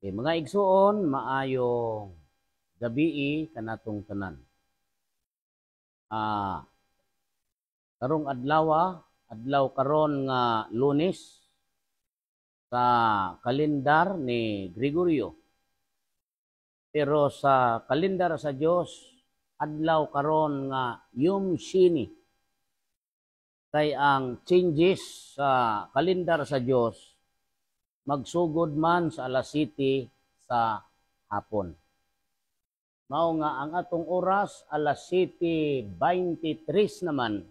Okay, mga igsuon, maayong gabii kanatong tanan. Karong adlaw, adlaw karon nga Lunes sa kalendar ni Gregorio. Pero sa kalendar sa Dios, adlaw karon nga Yom Shini. Kay ang changes sa kalendar sa Dios magsugod man sa alas 7 sa hapon. Mao nga ang atong oras alas 7:23 naman.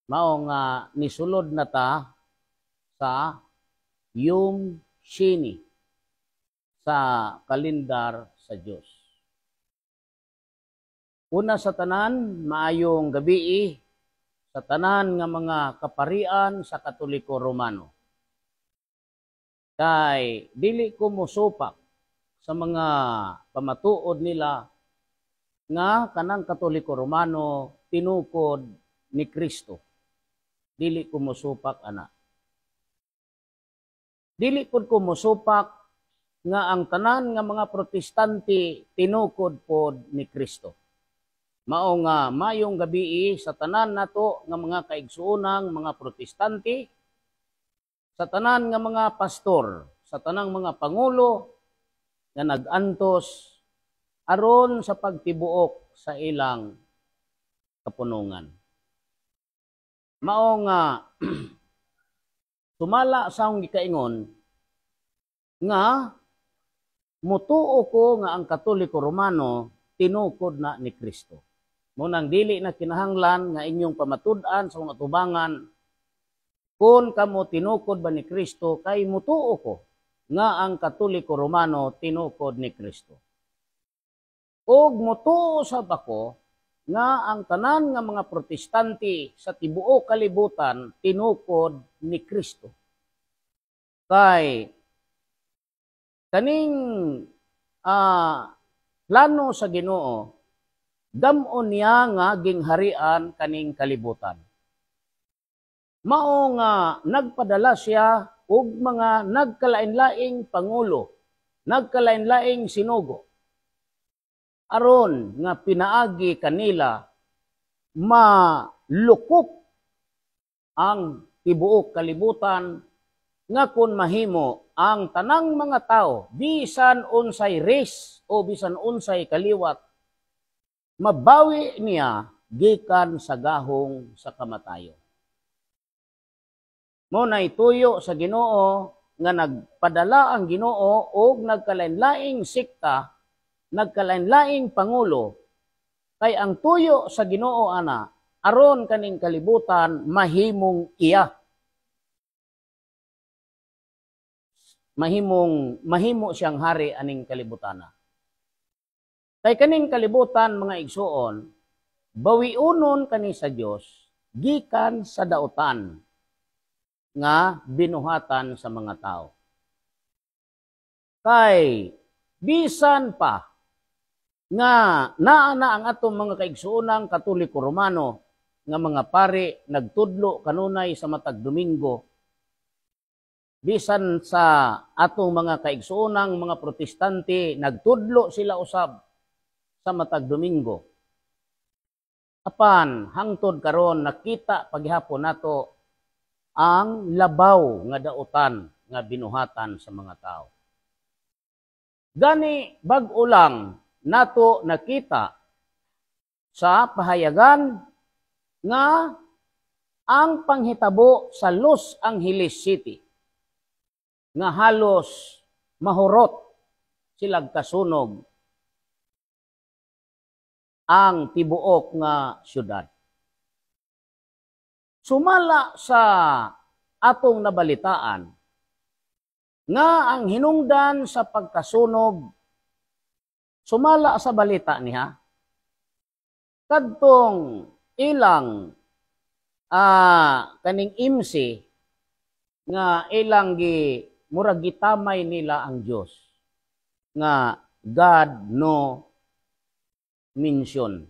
Mao nga nisulod na ta sa Yom Shini sa kalendar sa Dios. Una sa tanan, maayong gabii sa tanan nga mga kaparian sa Katoliko Romano. Kay dili ko mosupak sa mga pamatuod nila nga kanang Katoliko Romano tinukod ni Kristo. Dili ko mosupak ana. Dili pud ko mosupak nga ang tanan nga mga Protestante tinukod pod ni Kristo. Mao nga mayong gabii sa tanan nato nga mga kaigsuonang mga Protestante, sa tanan nga mga pastor, sa tanang mga pangulo nga nag-antos aron sa pagtibuok sa ilang kapunungan. Mao nga sumala sa akong gikaingon nga mutuo ko nga ang Katoliko Romano tinukod na ni Kristo. Mao nang dili na kinahanglan nga inyong pamatud-an sa mga tubangan kung kamo tinukod ba ni Kristo, kay mutuo ko nga ang Katoliko Romano tinukod ni Kristo. Og mutuo sab ako nga ang tanan nga mga Protestante sa tibuok kalibutan tinukod ni Kristo. Kay kaning plano sa Ginoo, gam-on niya nga gingharian kaning kalibutan. Mao nga nagpadala siya og mga nagkalain-laing pangulo, nagkalain-laing sinugo, aron nga pinaagi kanila malukop ang tibuok kalibutan, nga kun mahimo ang tanang mga tao, bisan unsay race o bisan unsay kaliwat, mabawi niya gikan sa gahong sa kamatayon. Mao nay tuyo sa Ginoo nga nagpadala ang Ginoo og nagkalain-laing sekta, nagkalain-laing pangulo, kay ang tuyo sa Ginoo ana aron kaning kalibutan mahimong iya. Mahimong mahimo siyang hari aning kalibutana. Kay kaning kalibutan, mga igsuon, bawiunon kani sa Dios gikan sa dautan nga binuhatan sa mga tao. Kay bisan pa nga naa na ang atong mga kaigsuonang Katoliko Romano nga mga pari nagtudlo kanunay sa matag Domingo, bisan sa atong mga kaigsuonang mga Protestante nagtudlo sila usab sa matag Domingo, apan hangtod karon nakita paghapon nato ang labaw nga dautan nga binuhatan sa mga tao. Gani bag-o lang nato nakita sa pahayagan nga ang panghitabo sa Los Angeles City nga halos mahurot silag kasunog ang tibuok nga syudad. Sumala sa atong nabalitaan nga ang hinungdan sa pagkasunog, sumala sa balita niya, kadtong ilang kaning MC nga ilang gi murag gitamay nila ang Dios nga God no mention.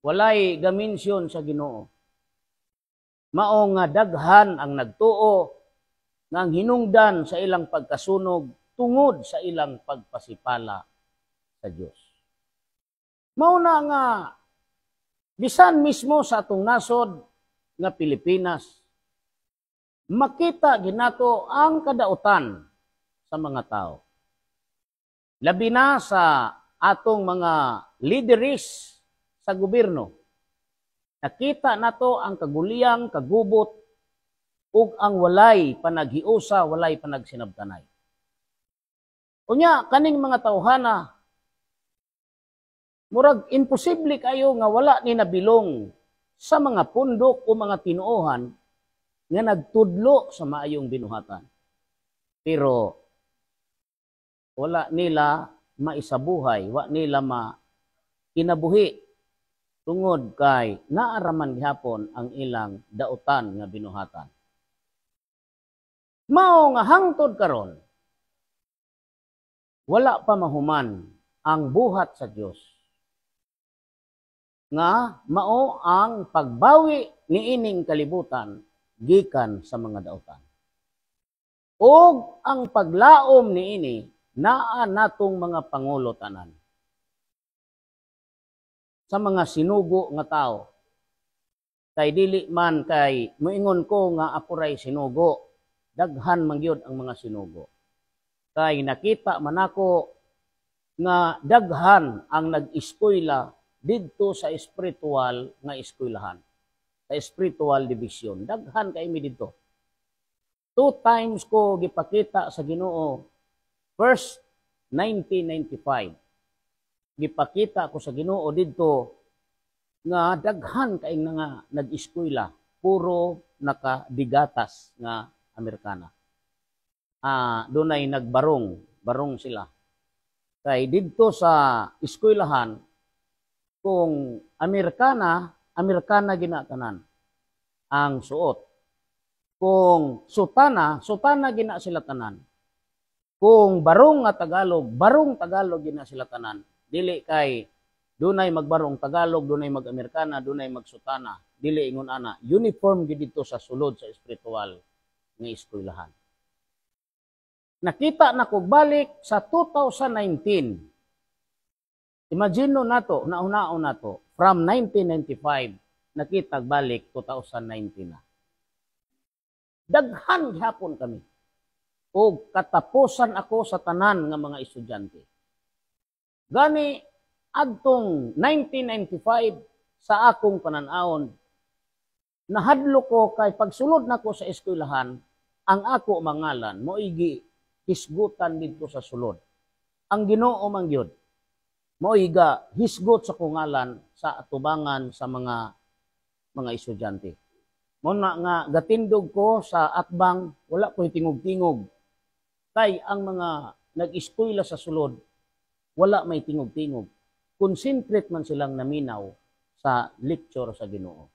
Walay gamention sa Ginoo. Mao nga daghan ang nagtuo nga ang hinungdan sa ilang pagkasunog tungod sa ilang pagpasipala sa Dios. Mao na nga bisan mismo sa atong nasod nga Pilipinas, makita ginato ang kadautan sa mga tao. Labi na sa atong mga leaders sa gobyerno. Nakita nato ang kaguliyang, kagubot, ug ang walay panaghiusa, walay panagsinabtanay. Unya, kaning mga tawhana, murag imposible kayo nga wala ni nabilong sa mga pundok o mga tinuohan nga nagtudlo sa maayong binuhatan. Pero wala nila maisabuhay, wa nila ma kinabuhi tungod kay naaraman gihapon ang ilang dautan nga binuhatan. Mao nga hangtod karon wala pa mahuman ang buhat sa Dios nga mao ang pagbawi niining kalibutan gikan sa mga dautan. Og ang paglaom niini naa natong mga pangulo tanan, sa mga sinugo nga tao. Kay dili man kay moingon ko nga ako ray sinugo, daghan man gyud ang mga sinugo. Kay nakita man ako nga daghan ang nag-eskwela didto sa espiritual nga eskwelahan, sa spiritual division. Daghan kay mi didto. Two times ko gipakita sa Ginoo. First, 1995. Gipakita ko sa Ginoo didto nga daghan kay nga nag-eskwela, puro nakadigatas nga Amerikana. Dunay nagbarong, barong sila. Kay didto sa eskwelahan, kung Amerikana, Amerikana ginatanan ang suot. Kung sutana, sutana gina sila tanan. Kung barong nga Tagalog, barong Tagalog gina sila tanan. Dili kay dunay magbarong Tagalog, dunay mag-Amerikana, dunay magsutana. Dili ingon ana. Uniform gid didto sa sulod sa espiritual nga eskwelahan. Nakita na ko balik sa 2019. Imagine no nato, naunao nato, from 1995, nakita balik 2019 na. Daghan gihapon kami. O katapusan ako sa tanan nga mga estudyante. Gani, adtong 1995 sa akong pananawon, nahadlo ko kay pagsulod nako sa eskwelahan, ang ako mangalan, moigi hisgutan didto sa sulod. Ang Ginoo man gyud mo'y ga hisgot sa kungalan sa atubangan sa mga estudyante. Mo na nga gatindog ko sa atbang, wala ko tingog-tingog. Kay ang mga nag-eskwela sa sulod, wala may tingog-tingog. Concentrate man silang naminaw sa lecture sa Ginoo.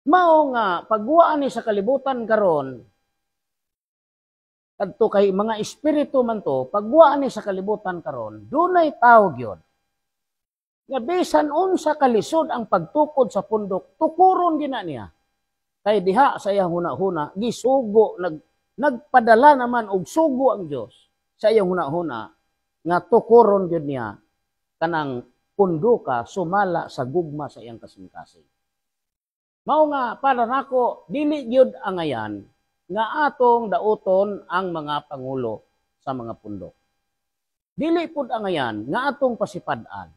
Mao nga pagwaan ni sa kalibutan karon, kadto kay mga espiritu man to, pagwaan ni sa kalibutan karon, dunay tao gyud nga bisan unsa kalisod ang pagtukod sa pundok, tukuron gina niya. Kay diha sa iyang huna-huna, gisugo, nagpadala naman og sugo ang Dios sa iyang huna-huna nga tukuron gyud niya kanang punduka sumala sa gugma sa iyang kasing-kasing. Mao nga para nako dili gyud angayan nga atong dauton ang mga pangulo sa mga pundok. Dili pud angayan nga atong pasipad-an.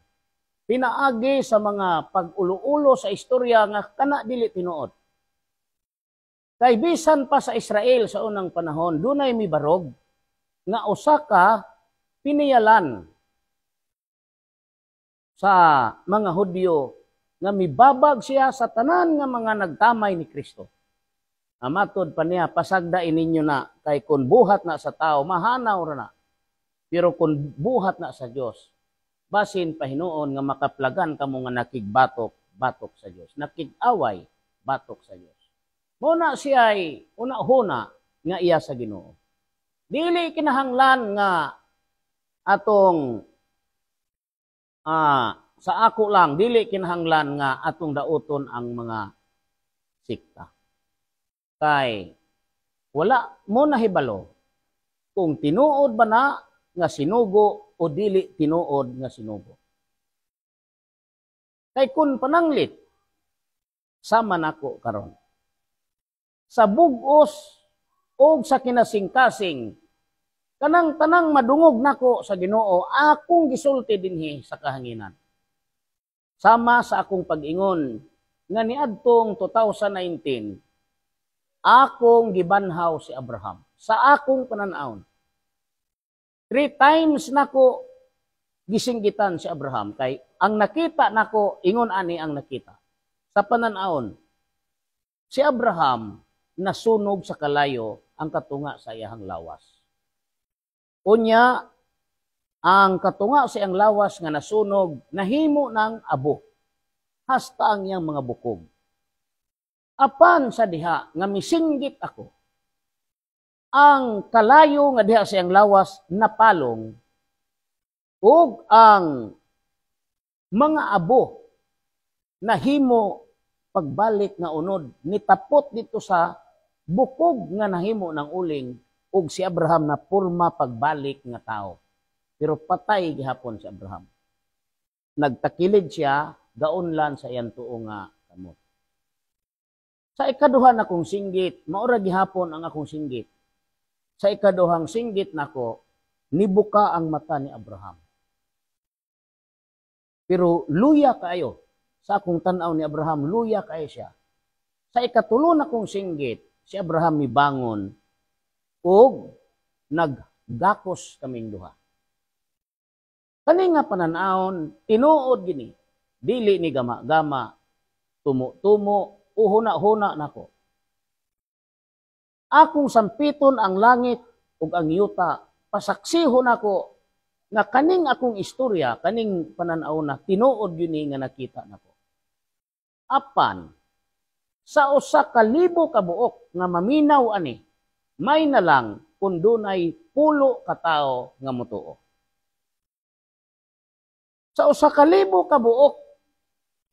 Pinaagi sa mga pag-ulo-ulo sa istorya nga kana dili tinuod. Kay bisan pa sa Israel sa unang panahon, dunay mibarog nga usa ka piniyalan sa mga Hudyo nga mibabag siya sa tanan nga mga nagtamay ni Kristo. Amatod pa niya, pasagdain ninyo na, kay kung buhat na sa tao, mahanaw ra na. Pero kung buhat na sa Dios, basin pahinuon nga makaplagan kamo nga nakigbatok, batok sa Dios. Nakig-away, batok sa Dios. Muna siya ay una-huna nga iya sa Ginoo. Dili kinahanglan nga atong sa ako lang, dili kinahanglan nga atong dauton ang mga sikta. Kay wala mo nahibalo Kung tinuod ba na nga sinugo o dili tinuod nga sinugo. Kay kun pananglit, sama nako karon, sa bugos o sa kinasingkasing, kanang tanang madungog nako sa Ginoo, akong gisulti dinhi sa kahanginan. Sama sa akong pag-ingon nga niadtong 2019, akong gibanhaw si Abraham sa akong pananawon. Three times nako gisinggitan si Abraham kay ang nakita nako, ingon ani ang nakita sa pananawon, si Abraham nasunog sa kalayo ang katunga sa iyang lawas. Unya, ang katunga sa iyang lawas nga nasunog nahimo ng abo hasta ang iyang mga bukog. Apan sa diha nga misinggit ako, ang kalayo nga diha sa iyang lawas napalong ug ang mga abo nahimo pagbalik nga unod, nitapot dito sa bukog nga nahimo ng uling, ug si Abraham na purma pagbalik nga tao. Pero patay gihapon si Abraham. Nagtakilid siya, gaunlan sa iyang tuo nga kamot. Sa ikaduha nakong singgit, maura gihapon ang akong singgit. Sa ikaduhang singgit nako, nibuka ang mata ni Abraham. Pero luya kaayo. Sa akong tan-aw ni Abraham, luya kaayo siya. Sa ikatulo nakong singgit, si Abraham mibangon ug naggakos kaming duha. Kani nga pananawon, tinuod gini, dili ni gama-gama, tumo-tumo, uhuna-huna nako. Akong sampiton ang langit ug ang yuta, pasaksihon nako nga kaning akong istorya, kaning pananaw na tinuod yun nga nakita nako. Apan sa 1,000 ka buok nga maminaw ani, may na lang kung dunay 10 ka tawo nga mutuo. Sa 1,000 ka buok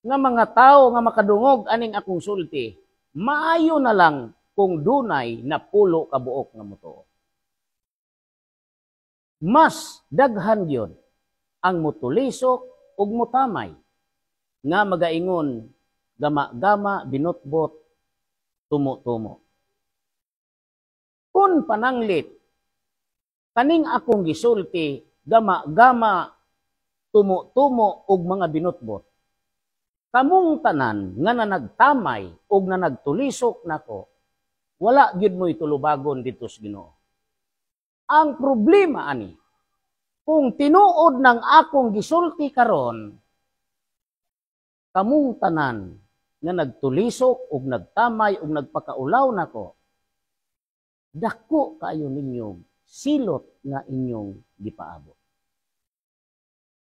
nga mga tawo nga makadungog aning akong sulti, maayo na lang kung dunay na 10 ka buok nga mutuo. Mas daghan gyud ang mutulisok ug mutamay nga magaingon gama-gama, binutbot, tumo-tumo. Kung pananglit kaning akong gisulti gama-gama, tumo-tumo ug mga binutbot, kamong tanan nga nanagtamay ug nanagtulisok nako, wala gyud mo'y tulubagon didto sa Ginoo. Ang problema ani, kung tinuod ng akong gisulti karon, kamong tanan nga nagtulisok ug nagtamay ug nagpakaulaw nako, dako kaayo ninyong silot nga inyong gipaabot.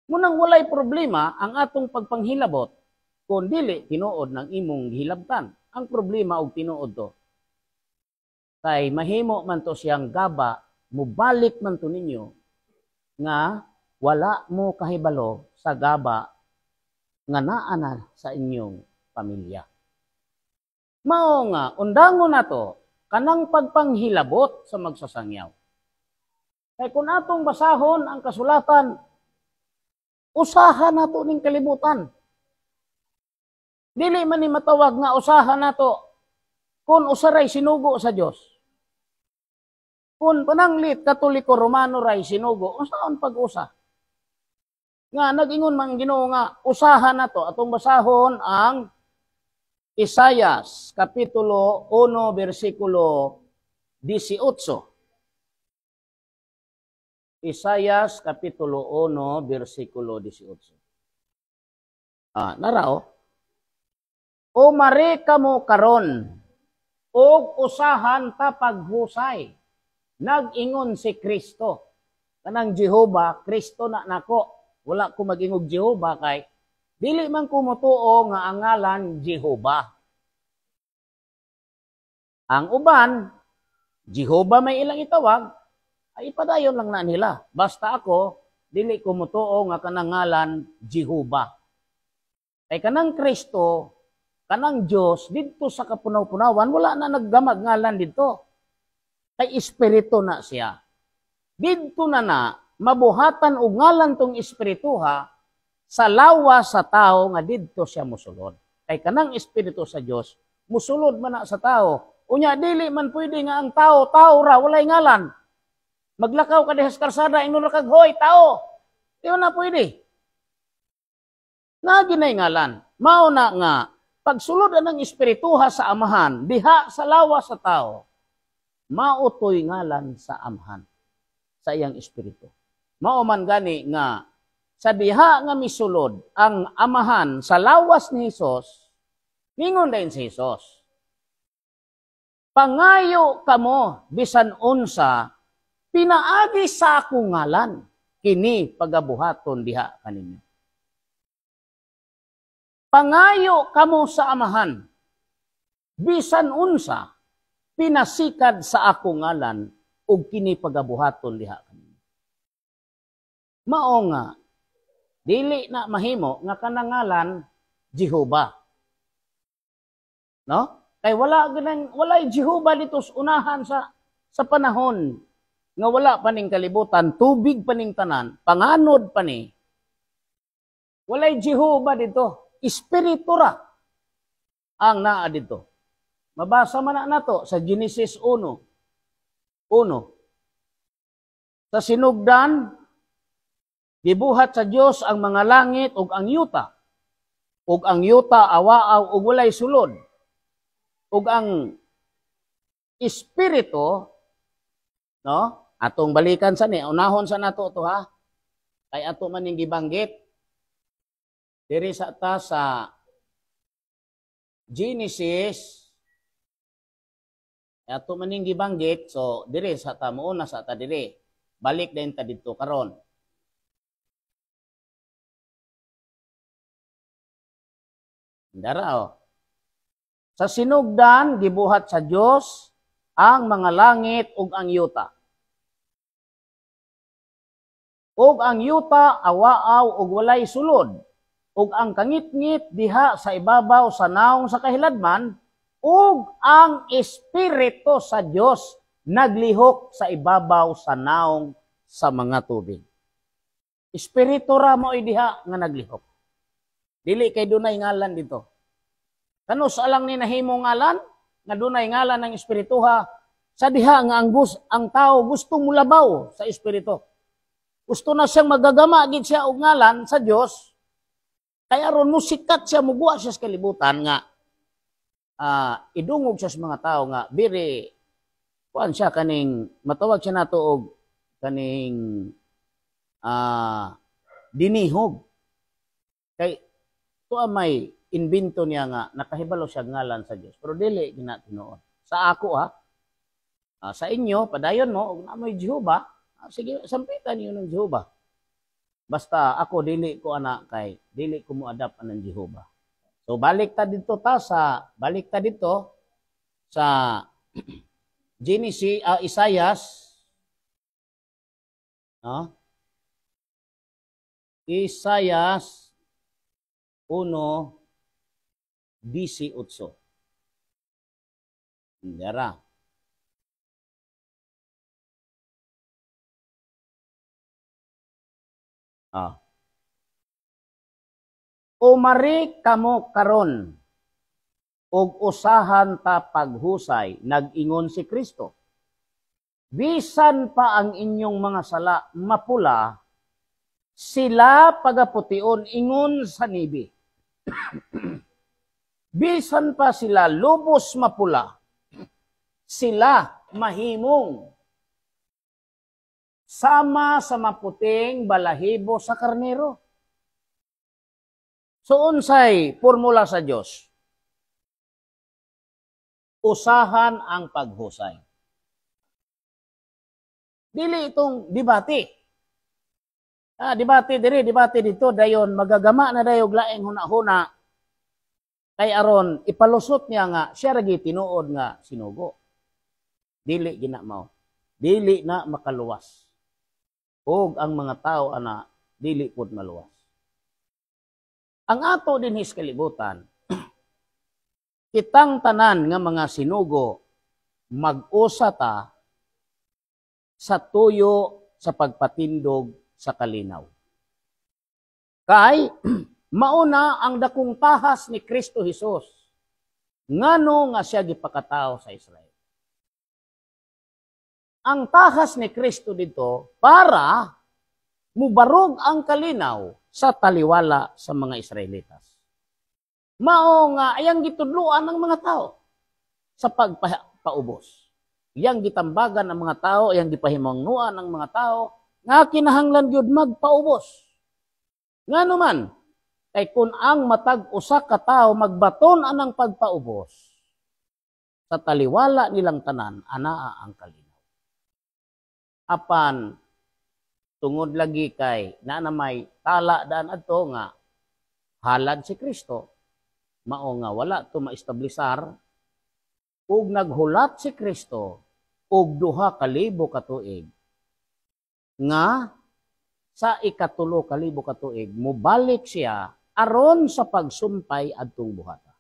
Munang walay problema ang atong pagpanghilabot kung dili tinuod ng imong gihilabtan. Ang problema og tinuod to. Kay mahimo man to siyang gaba, mubalik man to ninyo nga wala mo kahibalo sa gaba nga naa na sa inyong pamilya. Mao nga undangon nato kanang pagpanghilabot sa magsasangyaw. Kay kung atong basahon ang kasulatan, usaha nato ning kalibutan. Dili man ni matawag nga usaha nato kung usaray sinugo sa Dios. Kung pananglit Katoliko Romano ray sinugo, unsaon pag-usa? Nga nag-ingon man Ginoo nga usaha nato, atong basahon ang Isayas kapitulo 1 bersikulo 18. Isayas kapitulo 1 bersikulo 18. Narao. O mare kamo karon og usahan ta paghusay. Nag-ingon si Kristo. Kanang Jehova, Kristo na nako. Wala ko mag-ingog Jehova kay dili man ko motuo nga ang ngalan Jehova. Ang uban, Jehova may ilang itawag, ay ipadayon lang na nila. Basta ako, dili ko motuo nga kanang ngalan Jehova. Kay kanang Kristo, kanang Dios didto sa kapunaw-punawan, wala na naggamag ngalan didto. Kay espiritu na siya. Didto na na mabuhatan og ngalan tong espirituha sa lawas sa tao nga didto siya mosulod. Kay kanang espiritu sa Dios musulod man na sa tao. Unya dili man pwede nga ang tao tao ra, walay ngalan. Maglakaw ka diha sa karsada, ingnon ra kag, "Hoy, tao." Di man na pwede. Naa ginay ngalan. Mao na nga pagsulod ang espirituha sa Amahan diha sa lawas sa tao, mao toy ngalan sa Amahan sa iyang espiritu. Mao man gani nga sa diha nga misulod ang Amahan sa lawas ni Hesus, ningon din si Hesus, "Pangayo kamo bisan unsa pinaagi sa akong ngalan, kini pagabuhaton diha kaninyo." Pangayo kamo sa Amahan bisan unsa pinasikad sa akong ngalan, ug kini pagabuhaton diha kaninyo. Mao nga dili na mahimo nga kanang ngalan Jehova. No? Kay wala ganang walay Jehova dito sa unahan sa panahon nga wala pa ning kalibutan, tubig pa ning tanan, panganod pa ni. Walay Jehova dito, espiritu ra ang naa dito. Mabasa man na nato sa Genesis 1:1. Sa sinugdan, gibuhat sa Dios ang mga langit ug ang yuta. Ug ang yuta awaaw ug walay sulod. Ug ang espiritu, no? Atong balikan sa ni, unahon sa nato to ha. Kay ato man ning gibanggit diri sa ta sa Genesis, ato man ning gibanggit, so diri sa ta muuna sa ta diri. Balik din ta didto karon. Dara oh. Sa sinugdan gibuhat sa Dios ang mga langit ug ang yuta. Ug ang yuta awaaw ug walay sulod, ug ang kangitngit diha sa ibabaw sa naong sa kahiladman, ug ang espiritu sa Dios naglihok sa ibabaw sa naong sa mga tubig. Espiritu ra mo'y diha nga naglihok. Dili kay dunay ngalan dito. Kanus alang ni nahimo ngalan nga dunay ngalan ng espirituha sa diha nga ang tao gusto mulabaw sa espiritu. Gusto na siyang magagama gid siya og ngalan sa Dios. Kay aron mo sikat siya, muguwa siya sa kalibutan nga idungog siya sa mga tao nga biri kuan siya kaning matawag siya nato og kaning dinihog. Kay tuwa may invento niya nga nakahibalo siya ngalan sa Dios, pero dili gina tinuod. Sa ako ha, sa inyo padayon mo og namoy Jehova, sige sampitan niyo ng Jehova. Basta ako dili ko ana kay dili ko mo-adapt anang Jehova. So balik ta dito sa Genesis, Isaias, no? Isaias 1:18. Dara. Umari kamo karon ug usahan ta paghusay, nag-ingon si Kristo. Bisan pa ang inyong mga sala mapula, sila pagapution ingon sa nibi. Bisan pa sila lubos mapula, sila mahimong sama sa maputing balahibo sa karnero. So unsay formula sa Dios? Usahan ang paghusay. Dili itong debate. Debate diri, debate dito, dayon magagama na dayog laing huna-huna. Kay aron ipalusot niya nga siya ra tinuod nga sinugo. Dili gina mao. Dili na makaluwas. Og ang mga tao ana dili pud maluwas. Ang ato dinhi sa kalibutan, kitang tanan nga mga sinugo mag-usa ta sa tuyo sa pagpatindog sa kalinaw. Kay mauna ang dakong tahas ni Kristo Jesus ngano nga siya gipakatao sa Israel. Ang tahas ni Kristo dito para mubarog ang kalinaw sa taliwala sa mga Israelitas. Mao nga ayang gitudloan ng mga tao sa pagpaubos. Yang gitambagan ang mga tao, yang gipahimangnuan ang mga tao nga kinahanglan gyud magpaubos. Ngano man, kay kun ang matag usa ka tawo magbaton anang pagpaubos sa taliwala nilang tanan, anaa ang kalinaw. Apan tungod lagi kay naa na may tala daan adto nga halad si Kristo, mao nga wala to maestablisar ug naghulat si Kristo og 2,000 ka tuig nga sa 3,000 ka tuig mobalik siya aron sa pagsumpay adtong buhata.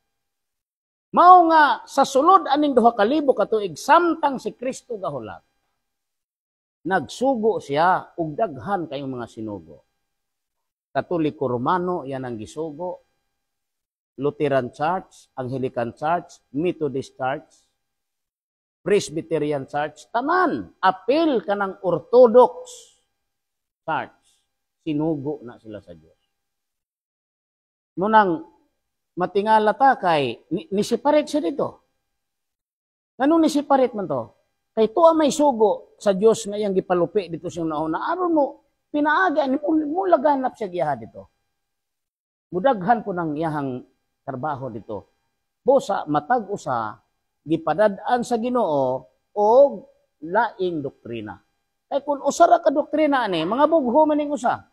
Mao nga sa sulod aning 2,000 ka tuig samtang si Kristo gahulat, nagsugo siya og daghan kayong mga sinugo. Katoliko Romano yan ang gisugo, Lutheran Church, Anglican Church, Methodist Church, Presbyterian Church, tanan, apil kanang Orthodox Church, sinugo na sila sa Dios. Munang matingala ta kay ni-separate siya dito. Nganong ni-separate man to? Kay tuwa may sugo sa Dios nga iyang gipalupi dito siyang nauna. Aron mo pinaagi ani mo laganap siya giyaha dito. Mudaghan po ng iyahang trabaho dito. Busa matag usa gipadad-an sa Ginoo og laing doktrina. Kay kung usa ra ka doktrina ani, mga bugho man ning usa.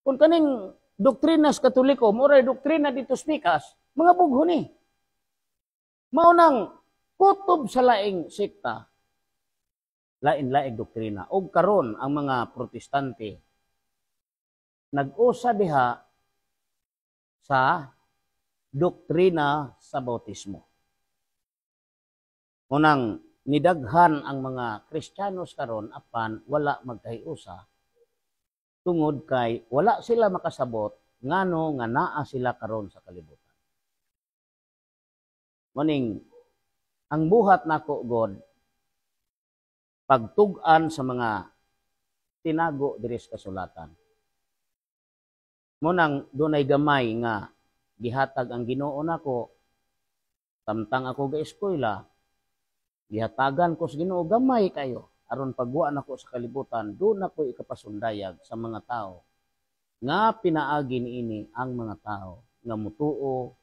Kung kaning doktrina sa Katoliko, mao ray doktrina dito sa pikas, mga bugho ni. Mao nang kutob sa laing sekta, lain-laing doktrina. Og karon ang mga Protestante nag-usa diha sa doktrina sa bautismo. Unang nidaghan ang mga Kristiyanos karon apan wala magkahiusa tungod kay wala sila makasabot ngano nga naa sila karon sa kalibutan. Maning ang buhat nako God pagtug-an sa mga tinago diri sa kasulatan. Munang dunay gamay nga gihatag ang Ginoo nako samtang ako ga eskwela, gihatagan ko sa Ginoo gamay kayo aron pagwa nako sa kalibutan, doon ako ikapasundayag sa mga tao nga pinaagi niini ang mga tao nga mutuo,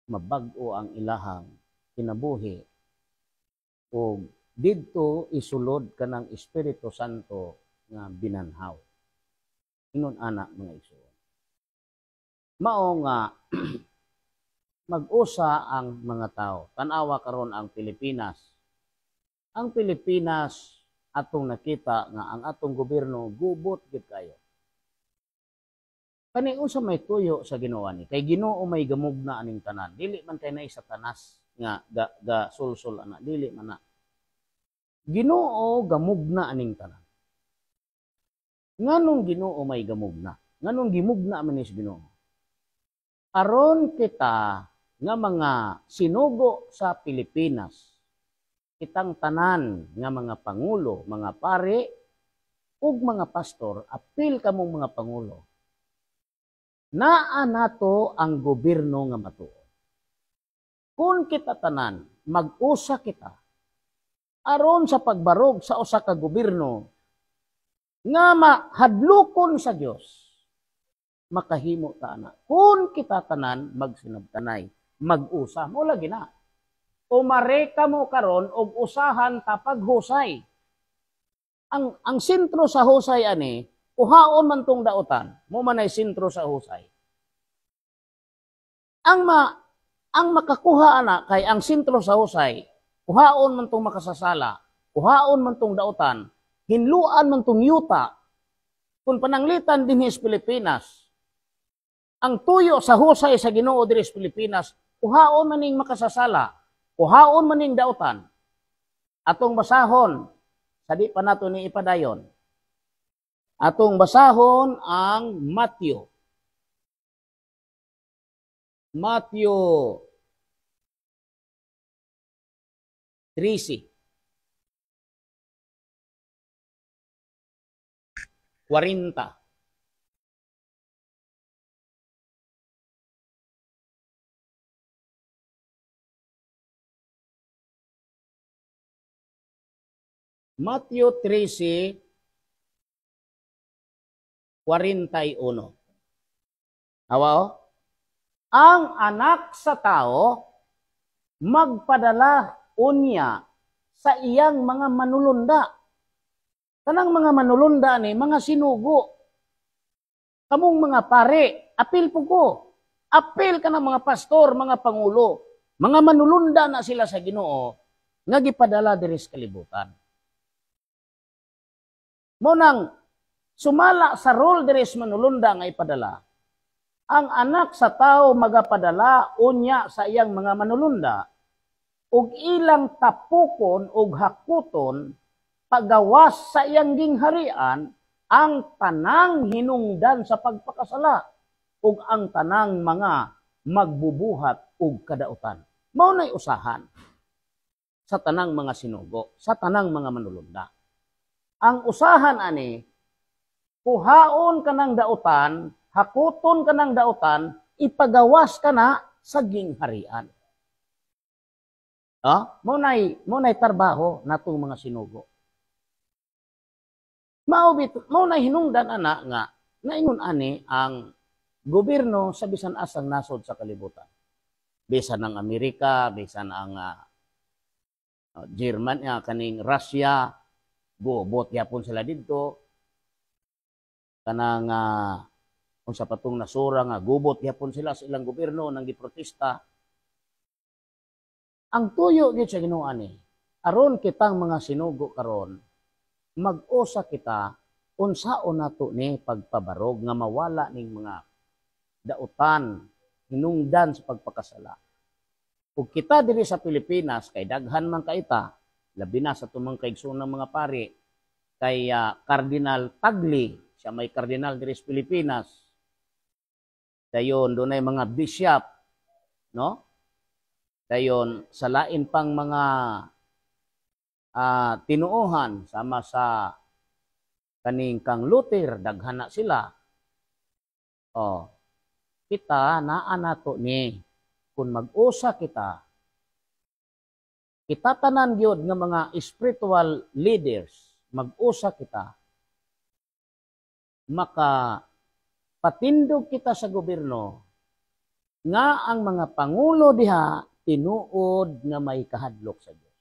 mabag-o ang ilahang kinabuhi ug didto isulod kanang Espiritu Santo nga binanhaw. Ingon ana, mga igsoon. Mao nga mag-usa ang mga tao. Tan-awa karon ang Pilipinas. Ang Pilipinas, atong nakita nga ang atong gobyerno gubot gid kayo. Kani unsa may tuyo sa Ginoo ni? Kay Ginoo may gamugna aning tanan. Dili man kay naay Satanas nga ga sulsul ana, dili man na. Ginoo gamugna aning tanan. Nganong Ginoo may gamugna? Nganong gimugna man ni Ginoo? Aron kita nga mga sinugo sa Pilipinas, kitang tanan nga mga pangulo, mga pare ug mga pastor, apil kamong mga pangulo. Naa nato ang gobyerno nga matuod. Kung kita tanan mag-usa kita aron sa pagbarog sa usa ka gobyerno nga mahadlokon sa Dios, makahimo ta ana. Kung kita tanan magsinabtanay, mag-usa, mo lagi na. Umareka mo karon og usahan ta paghusay. Ang sentro sa husay ani, kuhaon man tong dautan, mo man ay sentro sa husay. Ang makakuha ana kay ang sentro sa husay, kuhaon man tong makasasala, kuhaon man tong dautan, hinluan man tong yuta. Kung pananglitan dinhi sa Pilipinas, ang tuyo sa husay sa Ginoo diri sa Pilipinas, kuhaon man ning makasasala, kuhaon man ning dautan. Atong basahon sa Sa di pa nato ni ipadayon, atong basahon ang Matthew. Matthew 13. 40. Matthew 13:41. Awa, ang anak sa tao magpadala unya sa iyang mga manulunda. Kanang mga manulunda ni mga sinugo. Kamong mga pare, apil po ko. Apil ka ng mga pastor, mga pangulo, mga manulunda na sila sa Ginoo nga gipadala diri sa kalibutan. Munang sumala sa role diri sa manulunda nga ipadala, ang anak sa tao magapadala unya sa iyang mga manulunda ug ilang tapukon ug hakuton pagawas sa iyang gingharian ang tanang hinungdan sa pagpakasala ug ang tanang mga magbubuhat ug kadautan. Mao nay usahan sa tanang mga sinugo, sa tanang mga manulunda. Ang usahan ani, kuhaon ka ng dautan, hakuton ka ng dautan, ipagawas ka na sa gingharian. Ah, mao nay trabaho natong mga sinugo. Mao nay hinungdan ana nga naingon ani ang gobyerno sa bisan asang nasod sa kalibutan. Bisan ang Amerika, bisan ang Germany, kaning Russia, gobot yapon sila didto. Kanang unsa patong nasura nga gubot yapon sila sa ilang gobyerno nang giprotesta. Ang tuyo gyud sa Ginoo ani, aron kitang mga sinugo karon, mag-usa kita unsaon nato ni pagpabarog nga mawala ning mga dautan, hinungdan sa pagpakasala. Ug kita diri sa Pilipinas kay daghan man kaita, labi na sa tumang kaigsoon ng mga pari, kay Cardinal Tagle, siya may kardinal diri sa Pilipinas. Dayon dunay mga bishop, no? Dayon sa lain pang mga tinuohan sama sa kaning kang Luther, daghan na sila. Oh, kita naa nato ni kung mag-usa kita, kita tanan gyud nga mga spiritual leaders, mag-usa kita, maka patindog kita sa gobyerno nga ang mga pangulo diha tinuod nga may kahadlok sa Dios.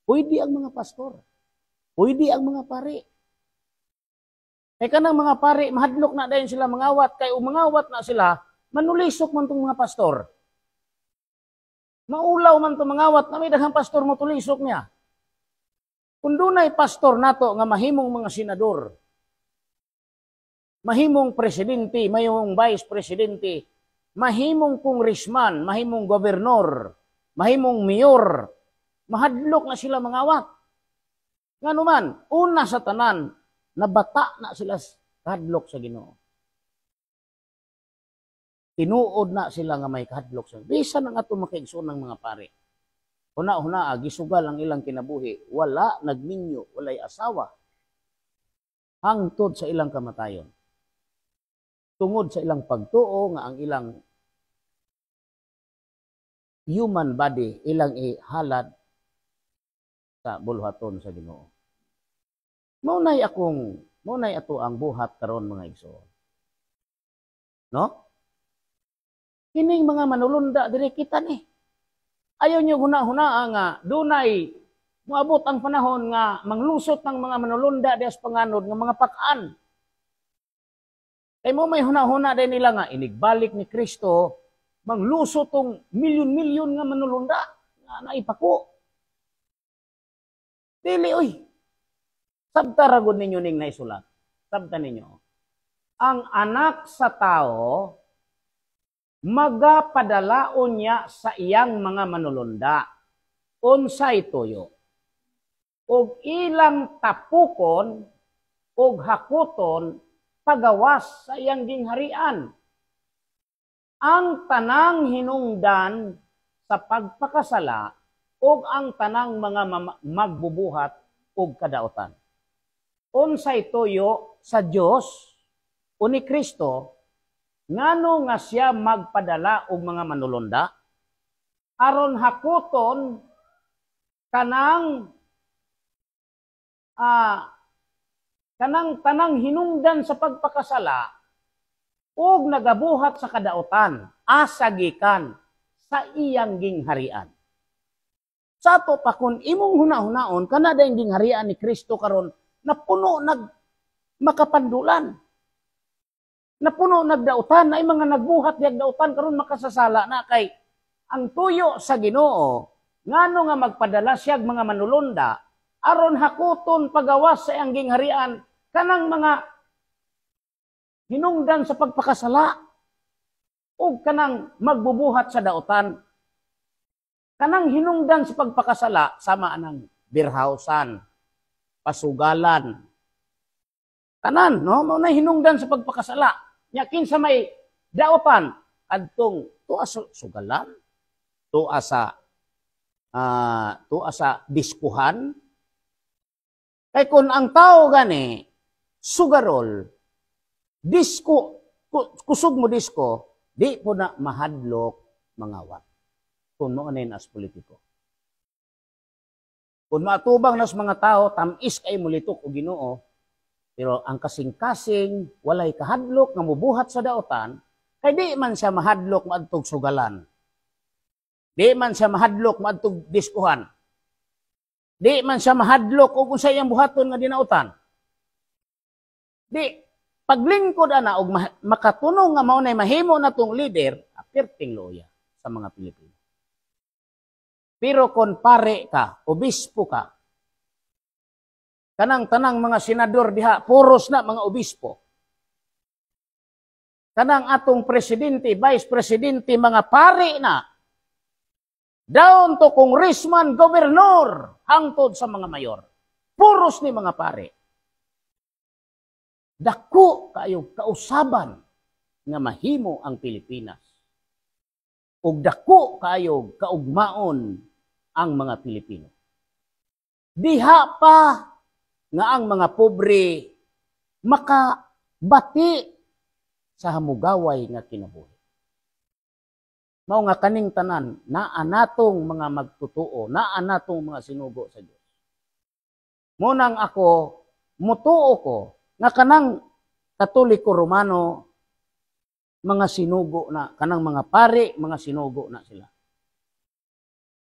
Pwede ang mga pastor, pwede ang mga pari. Kay kanang mga pari mahadlok na dayon sila mangawat, kay umangawat na sila, manulisok man tong mga pastor. Maulaw man tong mangawat na may daghang pastor mo tulisok niya. Kung dunay pastor nato nga mahimong mga senador, mahimong presidente, mahimong vice presidente, mahimong congressman, mahimong gobernador, mahimong mayor, mahadlok na sila mangawat. Ngano man, una sa tanan, nabata na sila kahadlok sa Ginoo. Tinuod na sila nga may kahadlok sa Ginoo. Bisan ang ato makaigsoon ng mga pare. Huna-huna, gisugal ang ilang kinabuhi, wala nagminyo, walay asawa, hangtod sa ilang kamatayon. Tungod sa ilang pagtuo nga ang ilang human body, ilang ihalad sa buluhaton sa Ginoo. Maunay ato ang buhat karon mga igsoon. No? Kining mga manulunda diri kita ni. Ayaw niyo huna-hunaa nga dunay moabot ang panahon nga manglusot ng mga manulunda diha sa panganod nga mga pakan. Kay mo may huna-huna din nila nga inigbalik ni Kristo manglusot tong milyon-milyon nga manulunda nga naipako. Dili oy. Sabta ra gud ninyo ning naisulat. Sabta ninyo. Ang anak sa tao magapadalaon niya sa iyang mga manulunda. Unsay tuyo? Ug ilang tapukon ug hakuton pagawas sa iyang gingharian ang tanang hinungdan sa pagpakasala ug ang tanang mga magbubuhat og kadautan. Unsay tuyo sa Dios o ni Kristo, ngano nga siya magpadala og mga manulunda aron hakuton kanang tanang hinungdan sa pagpakasala ug nagabuhat sa kadautan asa gikan sa iyang gingharian? Sa ato pa, kung imong hunahunaon, kana dayong gingharian ni Kristo karon napuno nag makapandulan. Napuno nagdautan, ay mga nagbuhat diyag dautan karon makasasala na, kay ang tuyo sa Ginoo, ngano nga magpadala siya mga manulunda aron hakuton pagawas sa iyang gingharian kanang mga hinungdan sa pagpakasala ug kanang magbubuhat sa dautan? Kanang hinungdan sa pagpakasala sama anang birhausan, pasugalan. Tanan, no? Mao na hinungdan sa pagpakasala. Nya kinsa may dautan adtong tuwa sa sugalan, tuwa sa diskuhan. Kay kung ang tao gani sugarol, disko, kusog mo disko, di po na mahadlok mangawat. Kung mo as politiko. Kung maatubang nas mga tao, tamis kay mulitok o Ginoo, pero ang kasing-kasing walay kahadlok nga mubuhat sa daotan, kay di man siya mahadlok maadtog sugalan. Di man siya mahadlok maadtog diskuhan. Di man siya mahadlok og unsay iyang buhaton nga dinautan. Di paglingkod ana og makatunong nga mao nay mahimo natong leader, perting luoya sa mga Pilipino. Pero kung pare ka, obispo ka, kanang tanang mga senador diha, puros na mga obispo. Kanang atong presidente, vice presidente, mga pare na. Down to congressman, gobernador, hangtod sa mga mayor. Puros ni mga pare. Dako kayo kausaban nga mahimo ang Pilipinas. Ug dako kayo kaugmaon ang mga Pilipino. Diha pa nga ang mga pobre makabati sa hamugaway nga kinabuhi. Mao nga kaning tanan naa natong mga magtutuo, naa natong mga sinugo sa Dios. Munang ako mutuo ko nga kanang Katoliko Romano mga sinugo na, kanang mga pare mga sinugo na sila.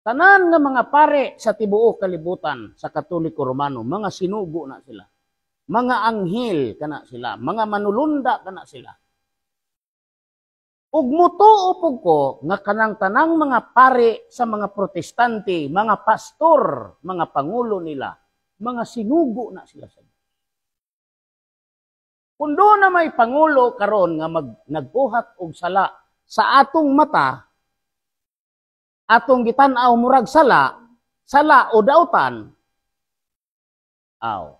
Tanan nga mga pare sa tibuok kalibutan sa Katoliko Romano, mga sinugo na sila. Mga anghel kana sila, mga manulunda kana sila. Ug mutuo pug ko nga kanang tanang mga pare sa mga Protestante, mga pastor, mga pangulo nila, mga sinugo na sila sa Diyos. Kung doon na may pangulo karon nga nagbuhat og sala sa atong mata, atong gitan-aw murag sala, sala o dautan, aw,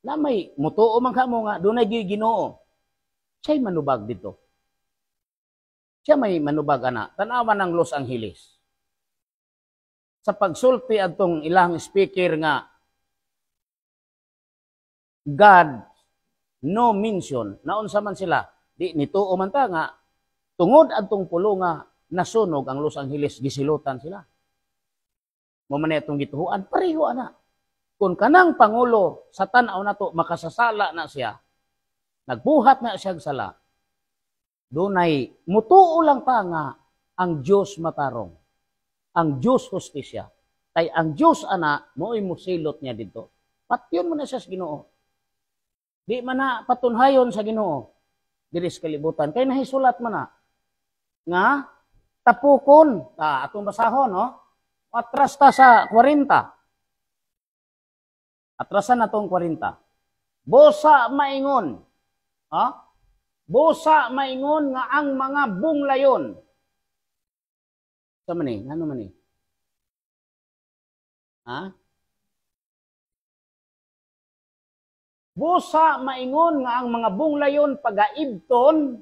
na may mutuo man kamo nga dunay Ginoo. Siya'y manubag dito. Siya may manubag ana. Tanawa ng Los Angeles. Sa pagsulti adtong ilang speaker nga God no mention, naunsa man sila, di nituo man ta nga tungod adtong pulo nga nasunog ang Los Angeles, gisilutan sila. Mo man itong gituhuan, pareho ana. Kung kanang pangulo sa tan-aw nato makasasala na siya, nagbuhat na siya sala, dunay mutuo lang pa nga ang Dios matarong. Ang Dios hustisya. Kay ang Dios ana mo'y musilot niya didto. Patyon mo na siya sa Ginoo. Di man na patunhayon sa Ginoo diri sa kalibutan kay nahisulat man na nga tapukon ta. Atong basahon, no? Atras ta sa 40. Atrasan natong 40. Busa maingon. Ha? Busa maingon nga ang mga bunglayon. Sa man ni? Ano man ni? Ha? Busa maingon nga ang mga bunglayon pagaibton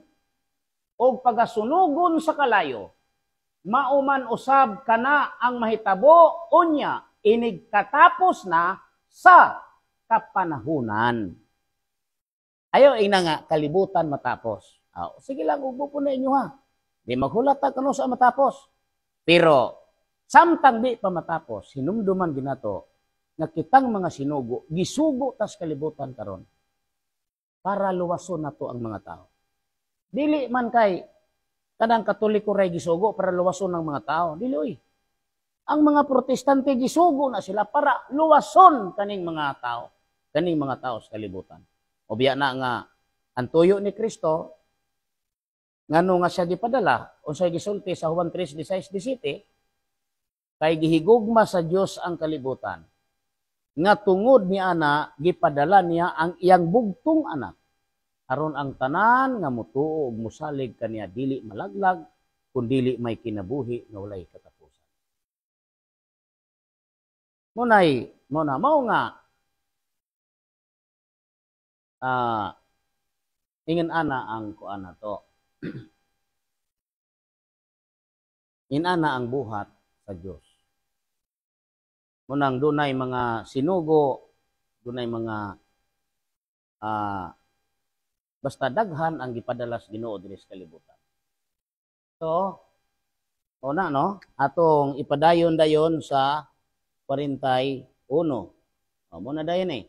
o pagasunugon sa kalayo, mauman usab kana ang mahitabo unya inig katapos na sa kapanahunan. Ayaw ina nga kalibutan matapos. Oh, sige lang, ugbo po na inyo ha. Di maghulat ta kano sa matapos. Pero samtang di pa matapos, hinumduman ginato nga kitang mga sinugo, gisugo tas kalibutan karon para luwason nato ang mga tao. Dili man kay kanang Katoliko ray gisugo para luwason ang mga tao. Dili oy. Ang mga Protestante, gisugo na sila para luwason kaning mga tao, kaning mga tao sa kalibutan. O biya na nga ang tuyo ni Kristo, ngano nga siya gipadala, unsay gisulti sa Juan 3:16-17, kay gihigugma sa Dios ang kalibutan nga tungod ni ana gipadala niya ang iyang bugtong anak, aron ang tanan nga mutuo ug mosalig kaniya dili malaglag kun dili may kinabuhi nga walay katapusan. Munay mo na mao nga ingon ana ang kuan nato. Inana ang buhat sa Dios. Munang dunay mga sinugo, dunay mga basta daghan ang gipadala sa Ginoo diri sa kalibutan. So, una no, atong ipadayon dayon sa 41. O, muna dayon eh.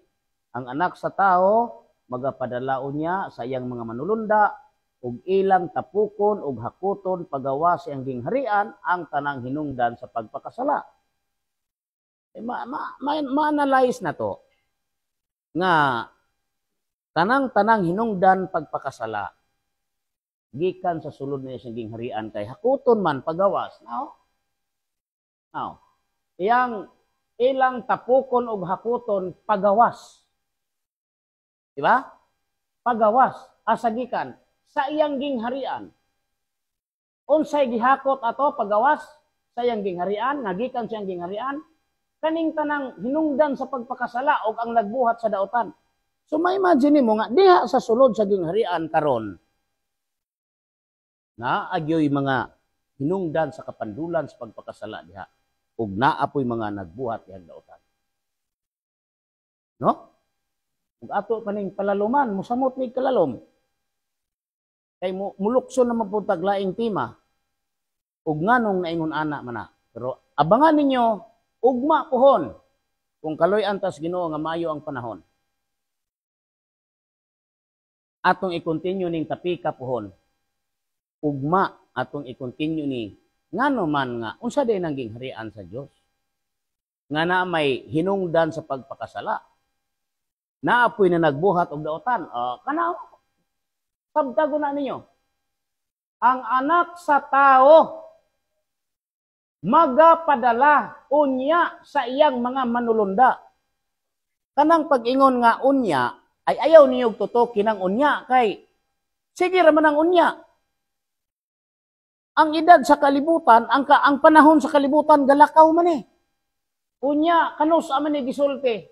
Ang Anak sa Tao magapadala unya sa iyang mga manulunda ug ilang tapukon ug hakuton pagawa sa iyang gingharian ang tanang hinungdan sa pagpakasala. Eh, ma-analyze na to nga tanang-tanang hinungdan pagpakasala gikan sa sulod niya sa gingharian kay hakuton man pagawas. Now, now, iyang ilang tapukon og hakuton pagawas. Di ba? Pagawas asa gikan sa iyang gingharian. Unsay gihakot ato pagawas sa iyang gingharian, nga gikan sa iyang gingharian? Kaning tanang hinungdan sa pagpakasala og ang nagbuhat sa daotan. So ma-imagine mo nga diha sa sulod sa gingharian karon na agyoy mga hinungdan sa kapandulan sa pagpakasala diha ug naa poy mga nagbuhat dihang daotan. No? Ug ato pa ning palaluman, musamot ni kalalom. Kay mulukso naman po taglaing tema. Ug nganong naingon ana man na. Pero abangan ninyo ugma pohon kung kaloy antas Ginoo nga maayo ang panahon. Atong i-continue ning tapika pohon. Ugma atong i-continue ni ngano man nga unsa day nang gingharian sa Dios. Nga na may hinungdan sa pagpakasala. Naapoy na nagbuhat og daotan. Kana sabtago na ninyo. Ang Anak sa Tao magapadala unya sa iyang mga manulunda. Kanang pag-ingon nga unya ay ayaw niyo tutokin ang unya kay sige ra man ang unya. Ang edad sa kalibutan, ang panahon sa kalibutan galakaw man eh. Unya kanus man ni gisulti.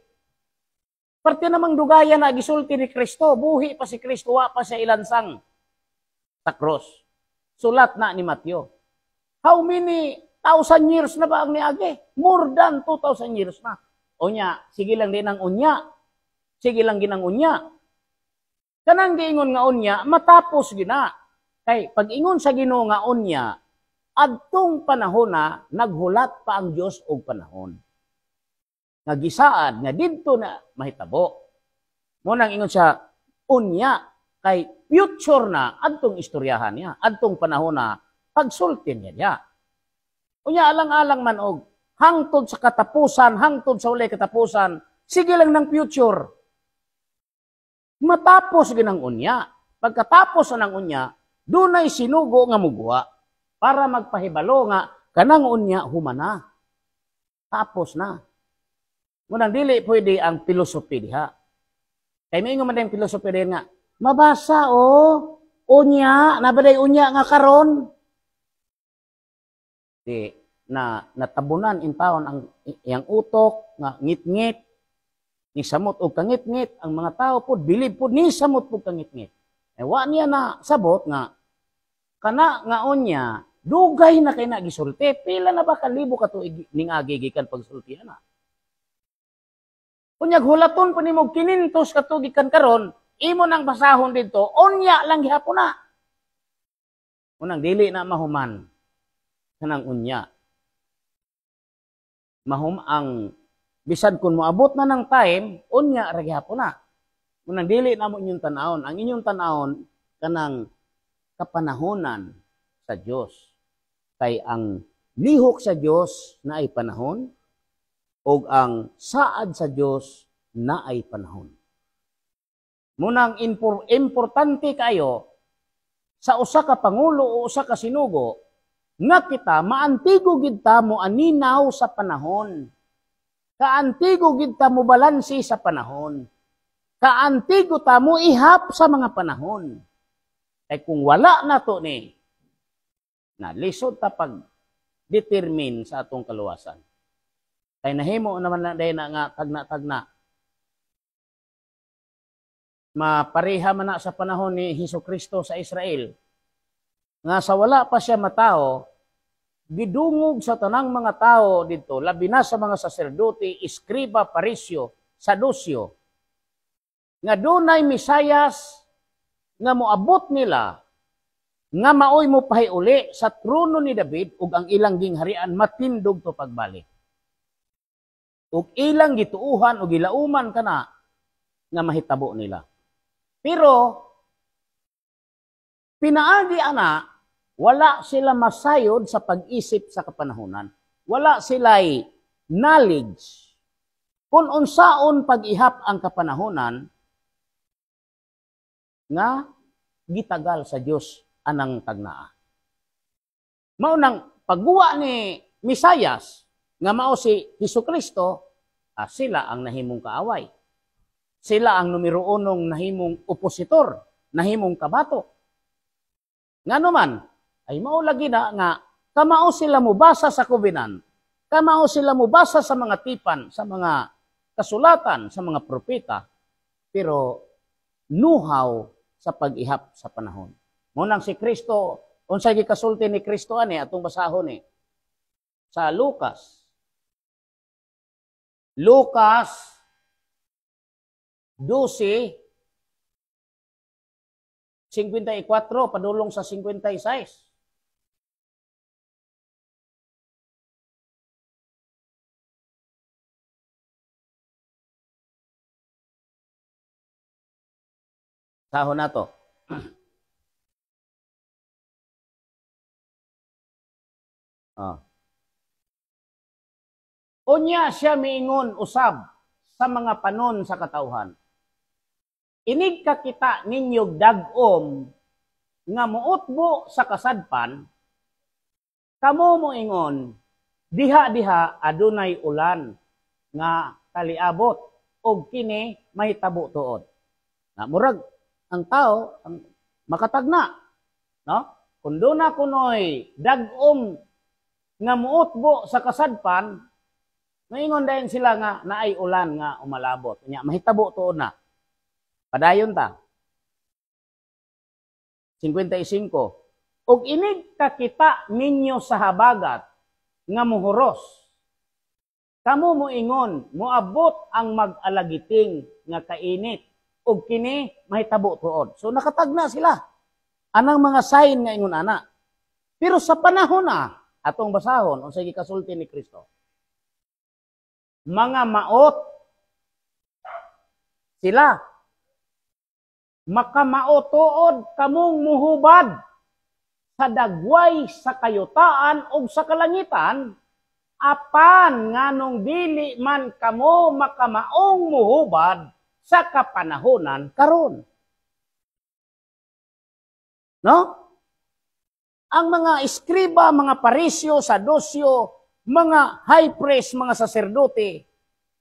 Parte namang dugaya na gisulti ni Kristo, buhi pa si Kristo, wa pa siya ilansang sa cross. Sulat na ni Mateo. How many thousand years na ba ang niagi? More than 2,000 years na. Unya, sige lang din ang unya. Sige lang ginang unya. Kanang giingon nga unya, matapos gina. Kay pag-ingon sa Ginoo nga unya, adtong panahon na naghulat pa ang Dios og panahon. Nga gisaad nga didto na mahitabo. Mo nang ingon siya unya kay future na adtong istoryahan niya, adtong panahon na pagsulti niya niya. Unya alang-alang man og hangtod sa katapusan, hangtod sa walay katapusan, sige lang ng future. Matapos ginang unya. Pagkatapos na ng unya, dunay sinugo nga muguwa para magpahibalo nga kanang unya humana. Tapos na. Munang dili pwede ang philosophy diha. Kay may man ang philosophy diha nga mabasa o unya, nabaday unya nga karon. Di na natabunan in taon ang iyang utok nga ngit-ngit. Ni samot og kangitngit ang mga tao pod, bilib pod ni samot pod kangitngit. Eh wa niya na sabot nga kana nga unya dugay na kay na gisulti, pila na ba ka libo ka tuig ning agi gikan pagsulti ana. Unyag hulaton pa nimo 500 ka tuig gikan karon, imo nang basahon didto, unya lang gihapon na. Unang dili na mahuman kanang unya. Mahum ang bisan kung moabot na ng time, unya ra gihapon na. Unang dili na mo inyong tan-awon. Ang inyong tan-awon kanang kapanahonan sa Dios. Kay ang lihok sa Dios na ay panahon, o ang saad sa Dios na ay panahon. Munang importante kayo sa usa ka pangulo o usa ka sinugo nga kita maantigo gid ta mo aninaw sa panahon. Kaantigo gid ta mo balanse sa panahon. Kaantigo ta mo ihap sa mga panahon. Kay kung wala na to ni, na lisod ta pag determine sa atong kaluwasan. Kay nahimo naman na dahil na nga tagna-tagna. Mapareha man na sa panahon ni Hesus Kristo sa Israel. Nga sa wala pa siya matao, gidungog sa tanang mga tao dito, labi na sa mga saserdote, eskriba, parisyo, sadusyo, nga dunay Mesayas nga moabot nila, nga maoy mo pahiuli sa trono ni David ug ang ilang gingharian matindog to pagbalik. Ug ilang gituuhan ug gilauman kana nga mahitabo nila. Pero pinaagi ana, wala sila masayod sa pag-isip sa kapanahonan. Wala sila'y knowledge kung unsaon pag-ihap ang kapanahonan nga gitagal sa Dios anang tagnaa. Mao nang pagguwa ni Mesayas nga mao si Hesukristo, sila ang nahimong kaaway. Sila ang numero unong nahimong opositor, nahimong kabato. Ngano man, ay mao lagi na nga kamao sila mobasa sa covenant, kamao sila mobasa sa mga tipan, sa mga kasulatan, sa mga propeta, pero nuhaw sa pag-ihap sa panahon. Munang si Kristo, unsay gikasulti ni Kristo ani atong basahon ni sa Lucas. Lucas 12:54 padulong sa 56. Sahon na to. Unya siya miingon usab sa mga panon sa katawhan. Inig kakita ninyog dag-om nga muutbo sa kasadpan, kamo moingon, diha-diha adunay ulan nga kaliabot og kini mahitabo tuod. Na murag ang tao ang makatagna, no? Kun duna kunoy dag-om nga muutbo sa kasadpan, maingon dayon sila nga naay ulan nga umalabot. Unya mahitabo tuod na. Padayon ta. 55. Og inig kakita ninyo sa habagat nga muhuros, kamo moingon, moabot ang mag-alagiting nga kainit og kini mahitabo tuod. So nakatagna sila anang mga sign nga ingon ana. Pero sa panahon na atong basahon unsay gikasulti ni Kristo, mga maot sila, makamaotuod kamong muhubad sa dagway sa kayutaan og sa kalangitan, apan nganong dili man kamo makamaong muhubad sa kapanahonan karon. No? Ang mga eskriba, mga parisyo, sadusyo, mga high priest, mga saserdote,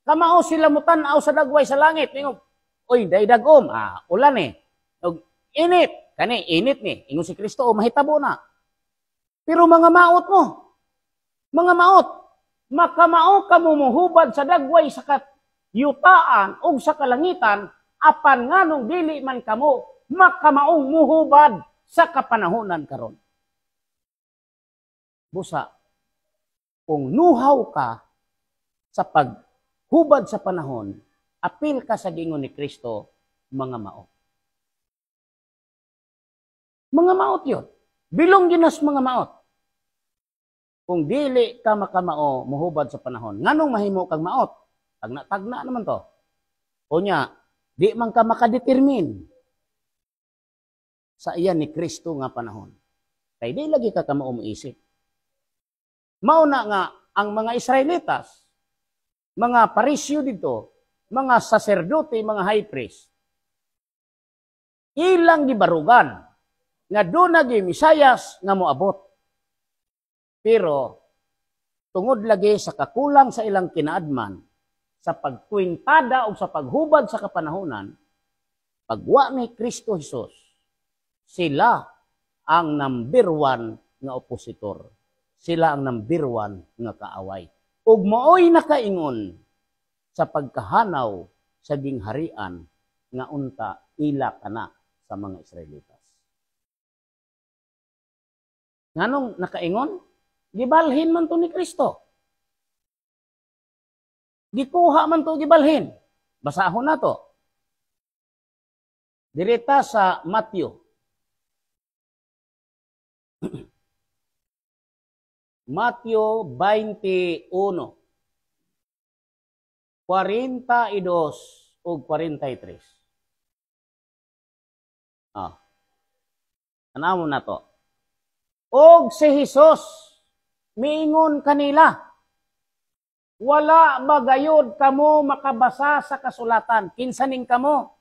kamao sila mutan-aw sa dagway sa langit. Ningon, oy, day dagom, ulan eh. Og init, kani init ni. Ingon si Kristo, oh, mahitabo na. Pero mga maot mo, mga maot, makamao ka muhubad sa dagway sa yutaan ug sa kalangitan, apan nganong dili man kamo makamaong muhubad sa kapanahonan karon? Busa, kung nuhaw ka sa paghubad sa panahon, apil ka sa gingon ni Kristo, mga maot. Mga maot yun. Bilong ginas mga maot. Kung dili ka makamao, muhubad sa panahon. Nganong mahimo kang maot? Tagna-tagna naman to. O nya, di man ka makadetermine sa iyan ni Kristo nga panahon. Kay di lagi ka kamao moisip. Mao na nga ang mga Israelitas, mga Parisyo dito, mga saserdote, mga high priest, ilang gibarugan nga doon nagi Misayas nga moabot. Pero tungod lagi sa kakulang sa ilang kinaadman, sa pagkwintada o sa paghubad sa kapanahonan, pagwa ni Kristo Jesus, sila ang number one nga opositor. Sila ang number one nga kaaway. Ug maoy nakaingon sa pagkahanaw sa gingharian nga unta ila kana sa mga Israelitas. Nganong nakaingon? Gibalhin man to ni Kristo. Gikuha man to, gibalhin. Basahon na to. Direta sa Matthew. Matthew 21. 42 ug 43. Ah. Tanawon na to. Og si Jesus miingon kanila, "Wala ba gayod kamo makabasa sa kasulatan?" Kinsa ning kamo?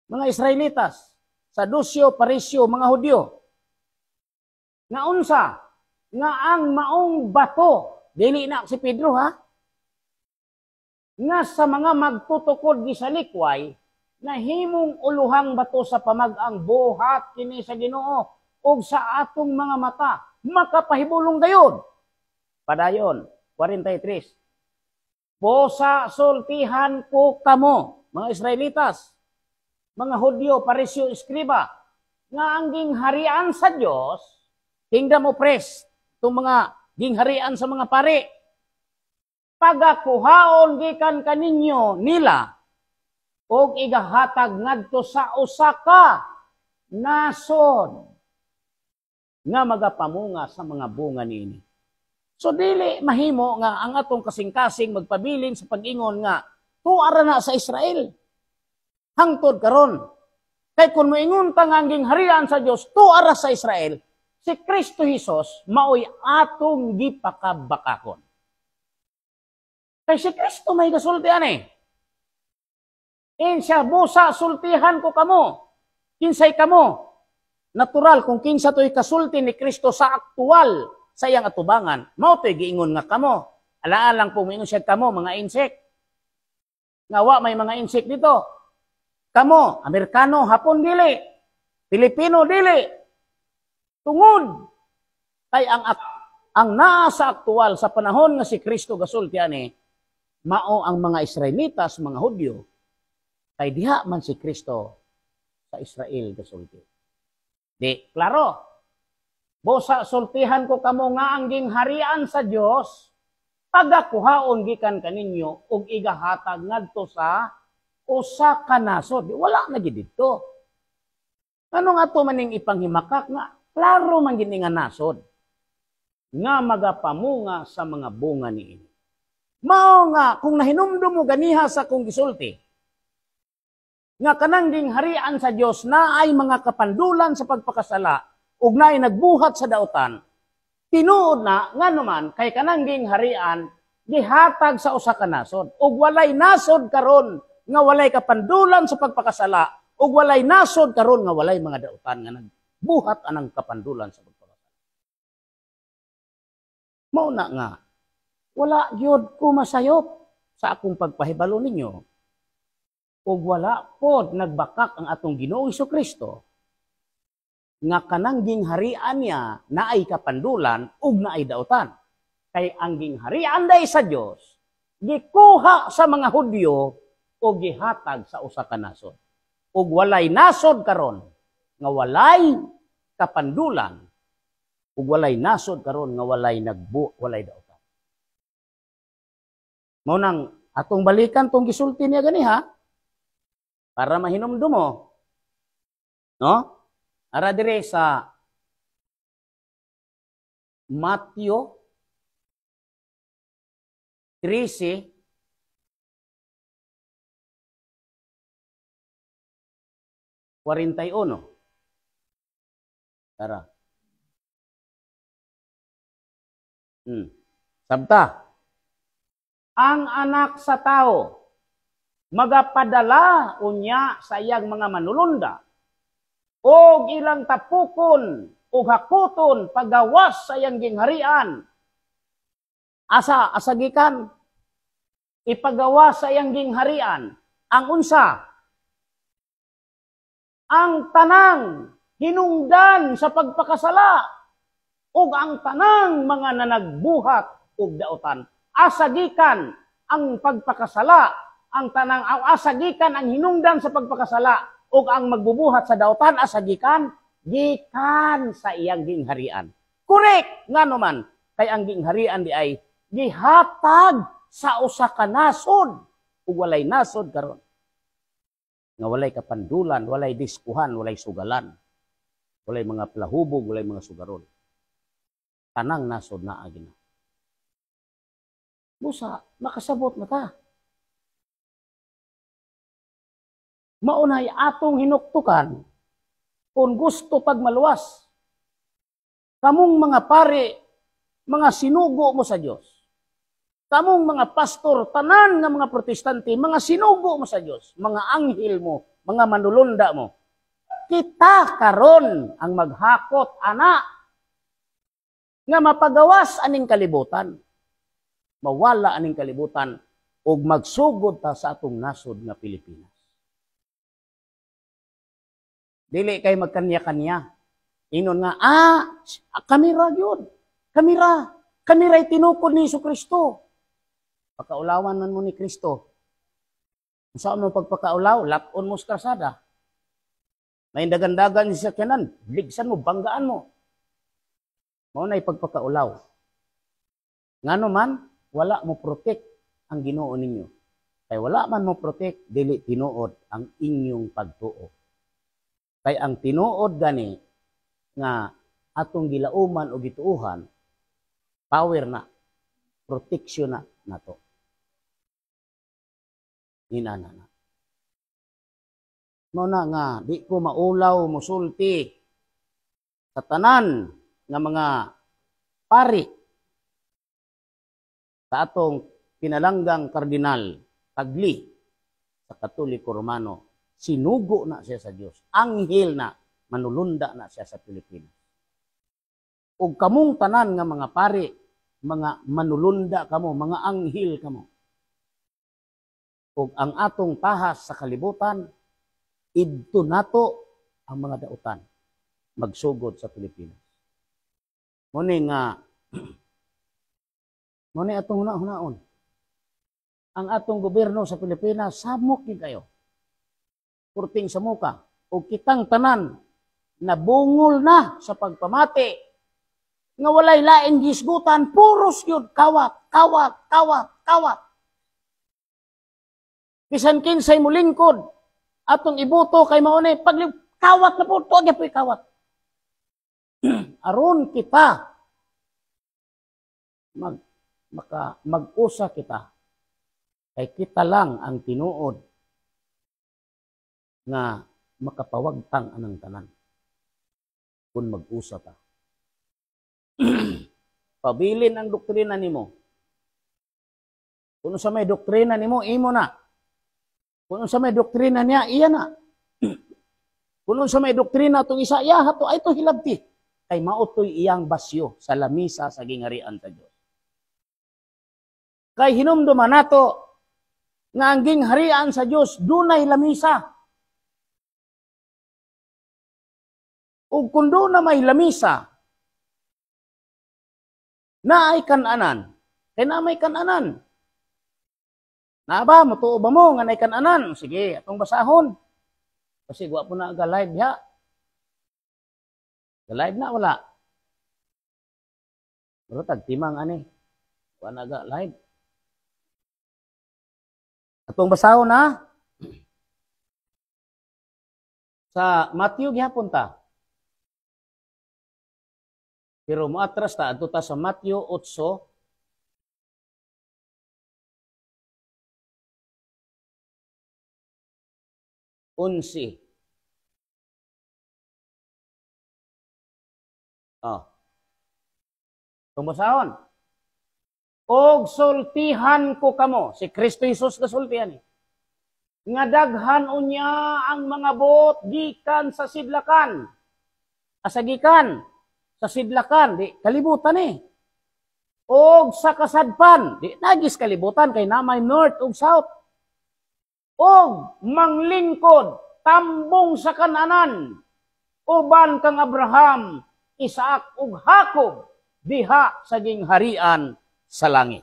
Mga Israelitas, Sadusyo, Parisyo, mga Hudyo. Nga unsa? Nga ang maong bato, dili na si Pedro ha, nga sa mga magtutukod gisalikway, nahimong uluhang bato sa pamag-ang, buhat kini sa Ginoo ug sa atong mga mata makapahibulong gayod. Padayon, 43. "Busa sultihan ko kamo, mga Israelitas, mga Hudyo, Parisyo, Eskriba, nga ang gingharian sa Dios, kingdom of priests, itong mga gingharian sa mga pari, pagakuhaon gikan kaninyo nila og igahatag ngadto sa usa ka nasod nga magapamunga sa mga bunga niini." So dili mahimo nga ang atong kasing-kasing magpabilin sa pag-ingon nga tuara na sa Israel hangtod karon. Kay kung moingon ta nga ang gingharian sa Dios tuara sa Israel, si Kristo Jesus maoy atong gipakabakakon. Kay si Kristo may gasulti ani. Insiya, "Busa sultihan ko kamo." Kinsay kamo? Natural, kung kinsa to'y kasulti ni Kristo sa aktual sa iyang atubangan, mao to'y giingon nga kamo. Alaan lang po, moingon siya kamo, mga insect. Nga wa may mga insect dito. Kamo, Amerikano, Hapon dili, Pilipino dili. Tungod kay ang naa sa aktual sa panahon nga si Kristo gasulti ani, mao ang mga Israelitas, mga Hudyo, kay diha man si Kristo sa Israel gasulti. Di, klaro. "Busa sultihan ko kamo nga ang gingharian sa Dios pagakuhaon gikan kaninyo ug igahatag ngadto sa usa ka nasod." Di, wala na gid didto. Ano nga to maning ipanghimakak nga klaro man gid nga nasod nga magapamunga sa mga bunga niini? Mao nga kung nahinumdum mo ganiha sa kong gisulti nga kanang gingharian sa Dios na ay mga kapandulan sa pagpakasala ug naay nagbuhat sa dautan, tinuod na. Ngano man kay kanang gingharian gihatag sa usa ka nasod ug walay nasod karon nga walay kapandulan sa pagpakasala ug walay nasod karon nga walay mga dautan nga nagbuhat anang kapandulan sa pagpakasala. Mao na nga wala gyud ko masayop sa akong pagpahibalo ninyo ug wala pod nagbakak ang atong Ginoong Kristo nga kanang gingharian niya naay kapandulan ug naay dautan. Kay ang gingharian day sa Dios Gikuha sa mga Hudyo o gihatag sa usa ka nasod. Ug walay nasod karon nga walay kapandulan, ug walay nasod karon nga walay nagbu walay dautan. Mao nang atong balikan tong gisulti niya ganiha para mahinumdum mo. No? Ara dire sa Mateo 13:41. Tara. Sabta. Ang Anak sa Tao magapadala unya sa iyang mga manulunda og ilang tapukon ug hakuton pagawas sa iyang gingharian. Asa asagikan ipagawas sa iyang gingharian ang unsa? Ang tanang hinungdan sa pagpakasala ug ang tanang mga nanagbuhat og daotan. Asagikan ang pagpakasala, ang tanang asagikan ang hinungdan sa pagpakasala ug ang magbubuhat sa daotan, asagikan gikan sa iyang gingharian. Correct, ngano man kay ang gingharian di ay gihatag sa usa ka nasod ug walay nasod karon nga walay kapandulan, walay diskuhan, walay sugalan, walay mga plahubog, walay mga sugarol. Tanang nasod na agina. Busa, makasabot na ta. Maunay atong hinuktukan kung gusto pagmaluwas. Kamong mga pare, mga sinugo mo sa Dios. Kamong mga pastor, tanan nga mga Protestante, mga sinugo mo sa Dios, mga anghel mo, mga manulunda mo. Kita karon ang maghakot ana nga mapagawas aning kalibutan. Mawala aning kalibutan ug magsugod ta sa atong nasod nga Pilipinas. Dili kay magkanya-kanya. Inon nga, kamera yun. Kamera. Kamera'y tinukod ni Jesucristo. Pakaulawan man mo ni Kristo. Kung saan mo pagpakaulaw, lapon mo sa karsada. May dagandagan sa sakyanan, ligsan mo, banggaan mo. Mao na'y pagpakaulaw. Ngano man, wala mo protect ang Ginoo ninyo. Kay wala man mo protect, dili tinuod ang inyong pagtuo. Kay ang tinuod gani nga atong gilauman o gituuhan, power na, protection na nato. Inana na. Mao na nga di ko maulaw musulti sa tanan nga mga pari sa atong pinalanggang Kardinal Tagli sa Katoliko Romano. Sinugo na siya sa Dios. Anghel na, manulunda na siya sa Pilipinas. Ug kamong tanan nga mga pari, mga manulunda kamo, mga anghel kamo. Ug ang atong tahas sa kalibutan, idto nato ang mga dautan magsugod sa Pilipinas. Muna nga muna atong hunaon. Ang atong gobyerno sa Pilipinas samok gid kayo. Kurting sa muka o kitang tanan nabungol na sa pagpamati nga walay laing gisgutan, puros yun, kawat, kawat, kawat, kawat. Bisan kinsay mulingkod atong iboto kay maunay pag kawat na po, tuwag po kawat. Aron kita mag-usa kita kay kita lang ang tinuod nga makapawagtang anang tanan kung mag-usa ta. Pabilin ang doktrina nimo. Kung sa may doktrina nimo, imo na. Kung sa may doktrina niya, iya na. Kung sa may doktrina itong isa, iya hato, ay ito hilabti. Kay mautoy iyang basyo sa lamisa sa gingarian sa Diyos. Kay hinumduman nato nga ang gingharian sa Diyos dunay lamisa. Ug kung doon na may lamisa, naay kananan. Kay na may kananan. Na ba, mutuo ba mo nga nay kananan? Sige, atong basahon. Kasi wa po na aga live ya. Live na wala. Pero tagtimang ani. Wa na aga live. Atong basahon na. Sa Matthew gihapon ta. Pero moatras ta adto ta sa Matthew 8. 11. Oh. Tumasahon. Og sultihan ko kamo. Si Kristo Jesus kasultihan eh. Nga daghan unya ang mga bot gikan sa sidlakan. Asa gikan? Sa sidlakan, di kalibutan eh. Og sa kasadpan, di nagis kalibutan kay namay north ug south. Og manglingkod tambong sa Kananan uban kang Abraham, Isaac ug Jacob diha sa gingharian sa langit.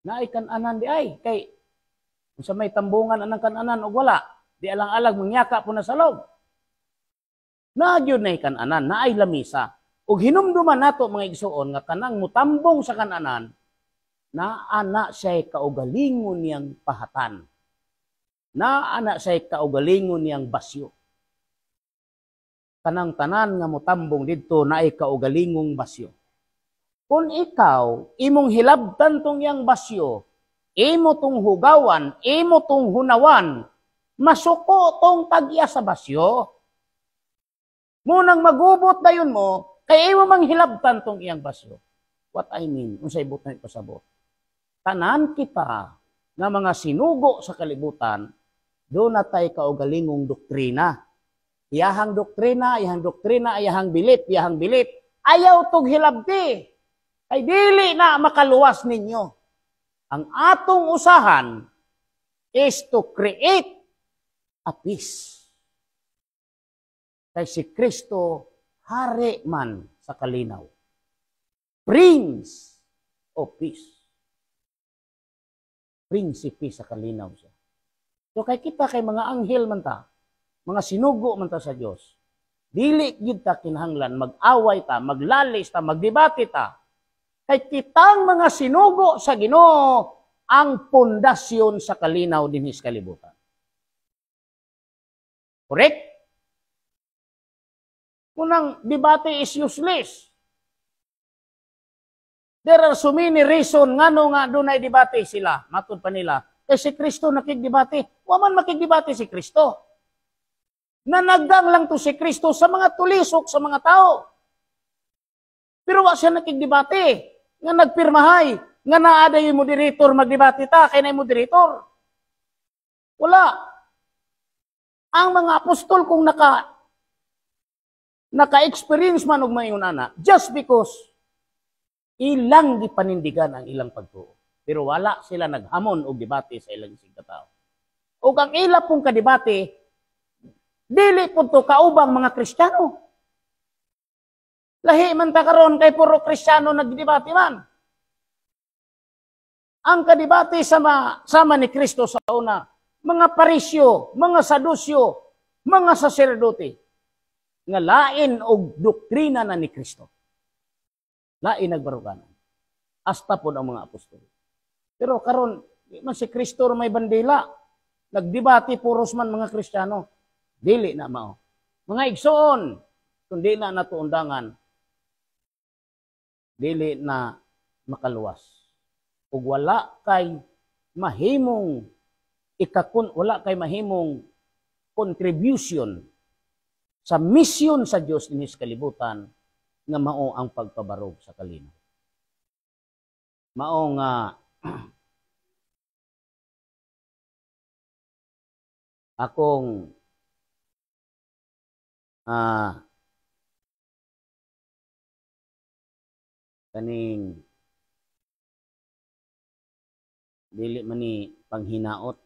Naay Kananan di ay kay unsa may tambungan anang Kananan og wala, di alang-alang mangyaka po na sa loob. Naa gyud nay Kananan, naay lamisa. Ug hinumduman nato mga igsuon nga kanang mutambong sa Kananan, naa na siya'y kaugalingon niyang pahatan. Naa na siya'y kaugalingon niyang basyo. Kanang tanan nga mutambong didto naay kaugalingong basyo. Kung ikaw imong hilabtan tong iyang basyo, imo tong hugawan, imo tong hunawan, masuko tong tag-iya sa basyo. Munang magubot dayon mo, kay imo mang hilabtan tong iyang basyo. What I mean, unsay buot na ipasabot? Tanan kita nga mga sinugo sa kalibutan, do na tay kaugalingong doktrina. Iyahang doktrina, iyahang doktrina, iyahang bilip, iyahang bilip. Ayaw tog hilabti. Ay dili na makaluwas ninyo. Ang atong usahan is to create a peace. Kay si Kristo hari man sa kalinaw. Prince of Peace. Prinsipe sa kalinaw siya. So kay kita kay mga anghel man ta, mga sinugo man ta sa Dios. Dili gid ta kinahanglan mag-away ta, maglalis ta, magdebate ta. Kay kitang mga sinugo sa Ginoo ang pundasyon sa kalinaw dinhi sa kalibutan. Correct? Unang debate is useless. There are so many reason ngano nga dunay debate sila. Matud pa nila. Kay si Kristo nakigdebate. Wa man makigdebate si Kristo. Nanagdang lang to si Kristo sa mga tulisok sa mga tao. Pero wa siya nakigdebate. Nga nagpirmahay. Nga naa yung moderator magdebate ta. Kay na yung moderator. Wala. Ang mga apostol kung naka-experience man og mayon ana, just because ilang gipanindigan ang ilang pagtuo. Pero wala sila naghamon og debate sa ilang isig katao. Ug ang ila pong kadebate, dili pud to kaubang mga Kristiyano. Lahi man ta karon kay puro Kristiyano nagdebate man. Ang kadebate sama ni Kristo sa una, mga Parisyo, mga Sadusyo, mga saserdote, nga lain og doktrina na ni Kristo. Lain nagbaruganan. Hasta po ang mga apostol. Pero karon di man si Kristo may bandila. Nagdebate puros man mga Kristiyano. Dili na mao. Mga igsoon, kung di na natuundangan, dili na makaluwas. Ug wala kay mahimong wala kay mahimong contribution sa misyon sa Dios dinhi sa kalibutan nga mao ang pagpabarog sa kalinaw. Mao nga akong kaning dili man ni panghinaot,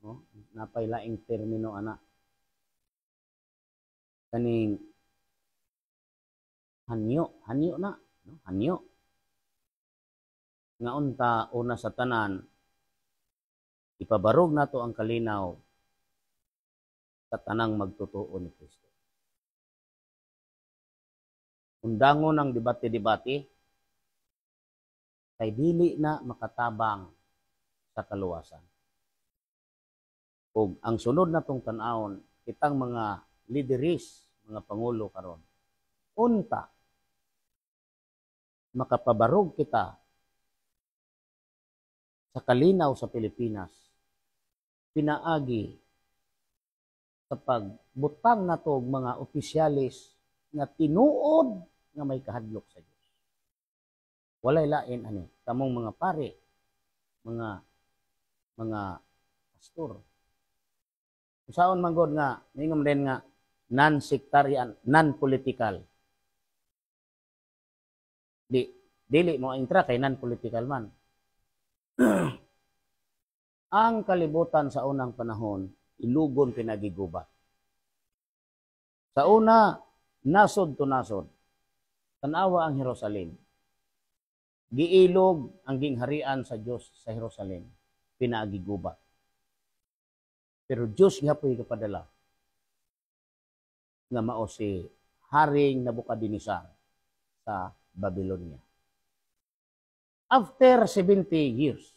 no? Napay laing termino ana. Kaning hanyo, hanyo na, no? Hanyo. Nga unta, una sa tanan, ipabarog nato ang kalinaw sa tanang magtotoo ni Kristo. Undangon ang debate-debate kay dili na makatabang sa kaluwasan. Ug ang sunod natong tan-awon, kitang mga lideris, mga pangulo karon, unta makapabarog kita sa kalinaw sa Pilipinas pinaagi sa pagbutang nato og mga opisyalis nga tinuod nga may kahadlok sa Dios. Walay lain ani kamong mga pare, mga pastor. Usaon man gud nga ningon din nga non-sectarian, non-political. Di dili mo intra kay non-political man. Ang kalibutan sa unang panahon ilugon pinagigubat. Sa una, nasod to nasod. Tanawa ang Jerusalem. Giilog ang gingharian sa Dios sa Jerusalem, pinaagigubat. Pero Dios gihapoy kapadala nga mao si Haring Nebuchadnezzar sa Babylonia. After 70 years,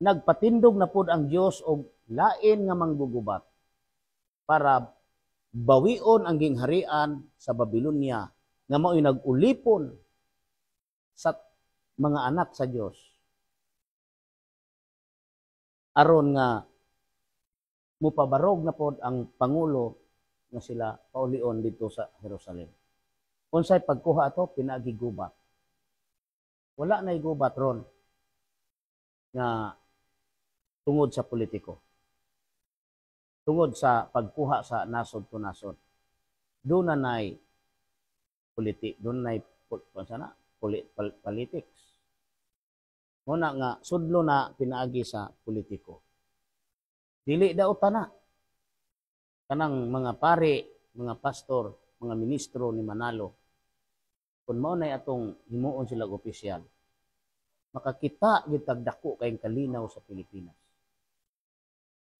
nagpatindog na pud ang Dios og lain nga manggugubat para bawion ang gingharian sa Babylonia nga mao'y nag-ulipon sa mga anak sa Dios aron nga mupabarog na pod ang pangulo nga sila paulion dito sa Jerusalem. Unsay pagkuha ato? Pinaagi gubat. Wala na gubat ron nga tungod sa politiko. Tungod sa pagkuha sa nasod to nasod. Doon na nay doon nay sana politics. Muna nga sudlo na pinaagi sa politiko. Dili daw tana. Kanang mga pare, mga pastor, mga ministro ni Manalo. Kung mao nay atong himuon sila opisyal, makakita gyud dako kayong kalinaw sa Pilipinas.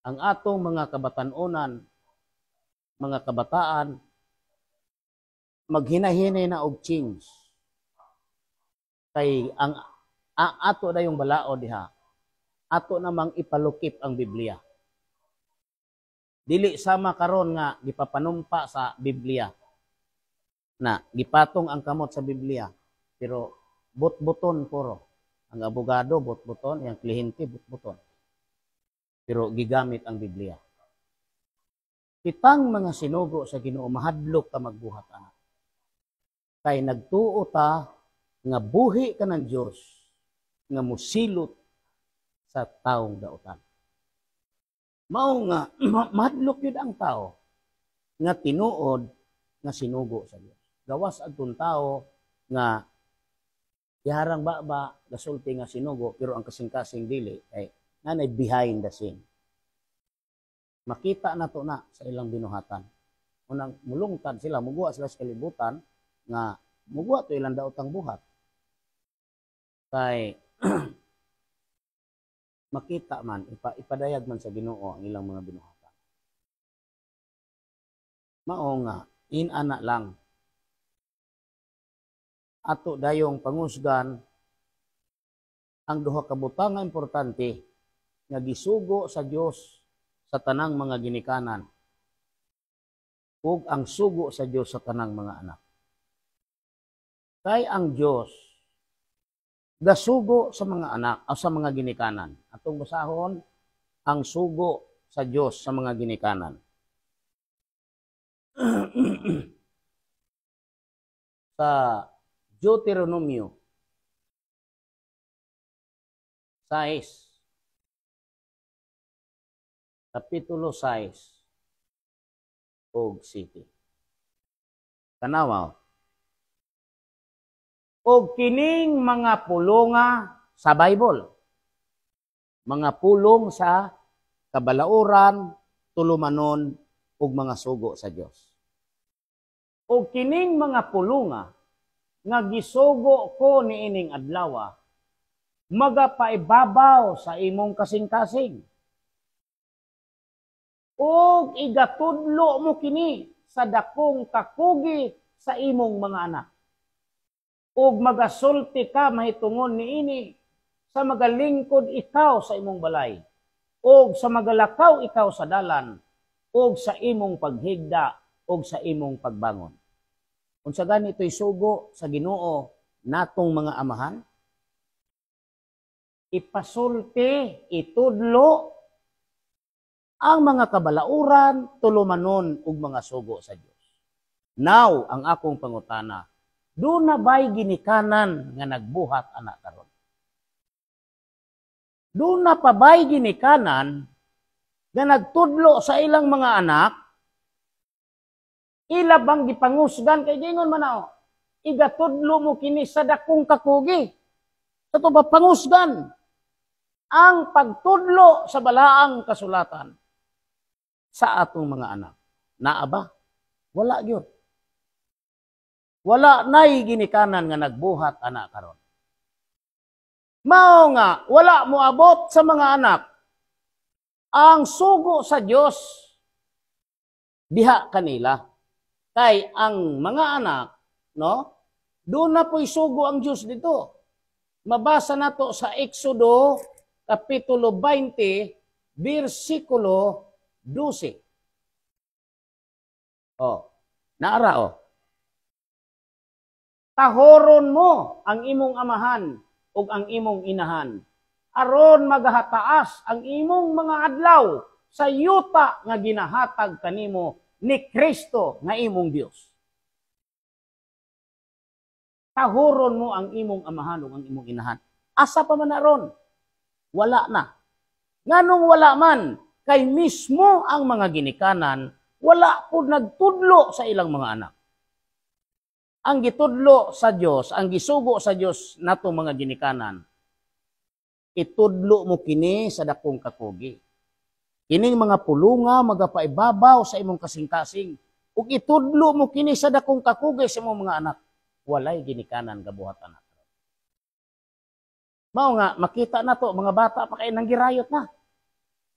Ang atong mga kabatan-onan, mga kabataan, maghinahinay na og change. Kay ang ato na yung balaod diha, ato namang ipalukip ang Biblia. Dili sama karon nga gipapanumpa sa Biblia na gipatong ang kamot sa Biblia, pero bot-buton puro. Ang abogado bot-buton, ang kliyente bot-buton. Pero gigamit ang Biblia. Kitang mga sinugo sa Ginoo, mahadlok ka magbuhat ana. Kay nagtuo ta nga buhi ka ng Dios nga musilot sa taong dautan. Mao nga mahadlok yun ang tao nga tinuod nga sinugo sa Dios. Gawas adtong tao nga yaharang baba gasulti nga sinugo, pero ang kasing-kasing dili, kay nanay behind the scene. Makita na to na sa ilang binuhatan. Unang mulungtad sila, muguwa sila sa kalibutan nga muguwa to ilang daotang buhat. Kay makita man, ipadayag man sa Ginoo ang ilang mga binuhatan. Mao nga inana lang ato dayong pangusgan ang duha ka butang nga importante nga gisugo sa Dios sa tanang mga ginikanan ug ang sugo sa Dios sa tanang mga anak. Kay ang Dios gasugo sa mga anak o sa mga ginikanan. Atong basahon ang sugo sa Dios sa mga ginikanan. Sa Deuteronomio 6, Kapitulo 6 og 7. Tanawa. Og kining mga pulunga sa Bible, mga pulong sa kabalauran, tulumanon ug mga sugo sa Dios. Og kining mga pulunga nga gisugo ko niining adlawa Magapaibabaw sa imong kasing-kasing. Ug igatudlo mo kini sa dakong kakugi sa imong mga anak. Ug magasulti ka mahitungod niini sa magalingkod ikaw sa imong balay, ug sa magalakaw ikaw sa dalan, ug sa imong paghigda, ug sa imong pagbangon. Unsa gani to'y sugo sa Ginoo natong mga amahan? Ipasulti, itudlo ang mga kabalauran, tulumanon ug mga sugo sa Dios. Now, ang akong pangutana, duna ba'y ginikanan nga nagbuhat ana karon? Duna pa ba'y ginikanan nga nagtudlo sa ilang mga anak? Ila bang gipangusgan? Kay gingon man nao, igatudlo mo kini sa dakong kakugi. Sa to ba pangusgan ang pagtudlo sa balaang kasulatan sa atong mga anak? Naa ba? Wala gyud. Wala nay ginikanan nga nagbuhat ana karon. Mao nga wala moabot sa mga anak ang sugo sa Dios diha kanila. Kay ang mga anak, no, doon na po'y sugo ang Dios dito. Mabasa nato sa Exodo kapitulo 20 bersikulo 12. Oh, naara oh. Tahoron mo ang imong amahan ug ang imong inahan, aron magahataas ang imong mga adlaw sa yuta nga ginahatag kanimo ni Kristo nga imong Dios. Tahoron mo ang imong amahan ug ang imong inahan. Asa pa man aron? Wala na. Nganong wala man? Kay mismo ang mga ginikanan wala pud nagtudlo sa ilang mga anak. Ang gitudlo sa Dios, ang gisugo sa Dios nato mga ginikanan, itudlo mo kini sa dakong kakugi. Kining mga pulunga magapaibabaw sa imong kasing-kasing, ug itudlo mo kini sa dakong kakugi sa imong mga anak. Walay ginikanan gabuhat anak. Mao nga makita nato mga bata pa kay nang girayot na.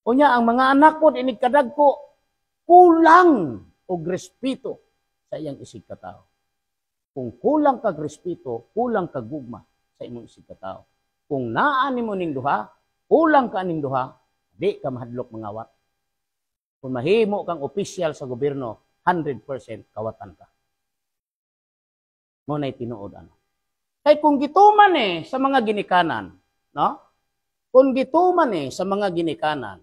Unya ang mga anak pod inig kadagko kulang og respeto sa iyang isig katao. Kung kulang kag respeto, kulang kag gugma sa imong isig katao. Kung naa nimo ning duha, kulang ka ning duha, di ka mahadlok mangawat. Kung mahimo kang opisyal sa gobyerno, 100% kawatan ka. Mao nay tinuod ano. Kay kung gituman sa mga ginikanan, no? Kung gituman sa mga ginikanan,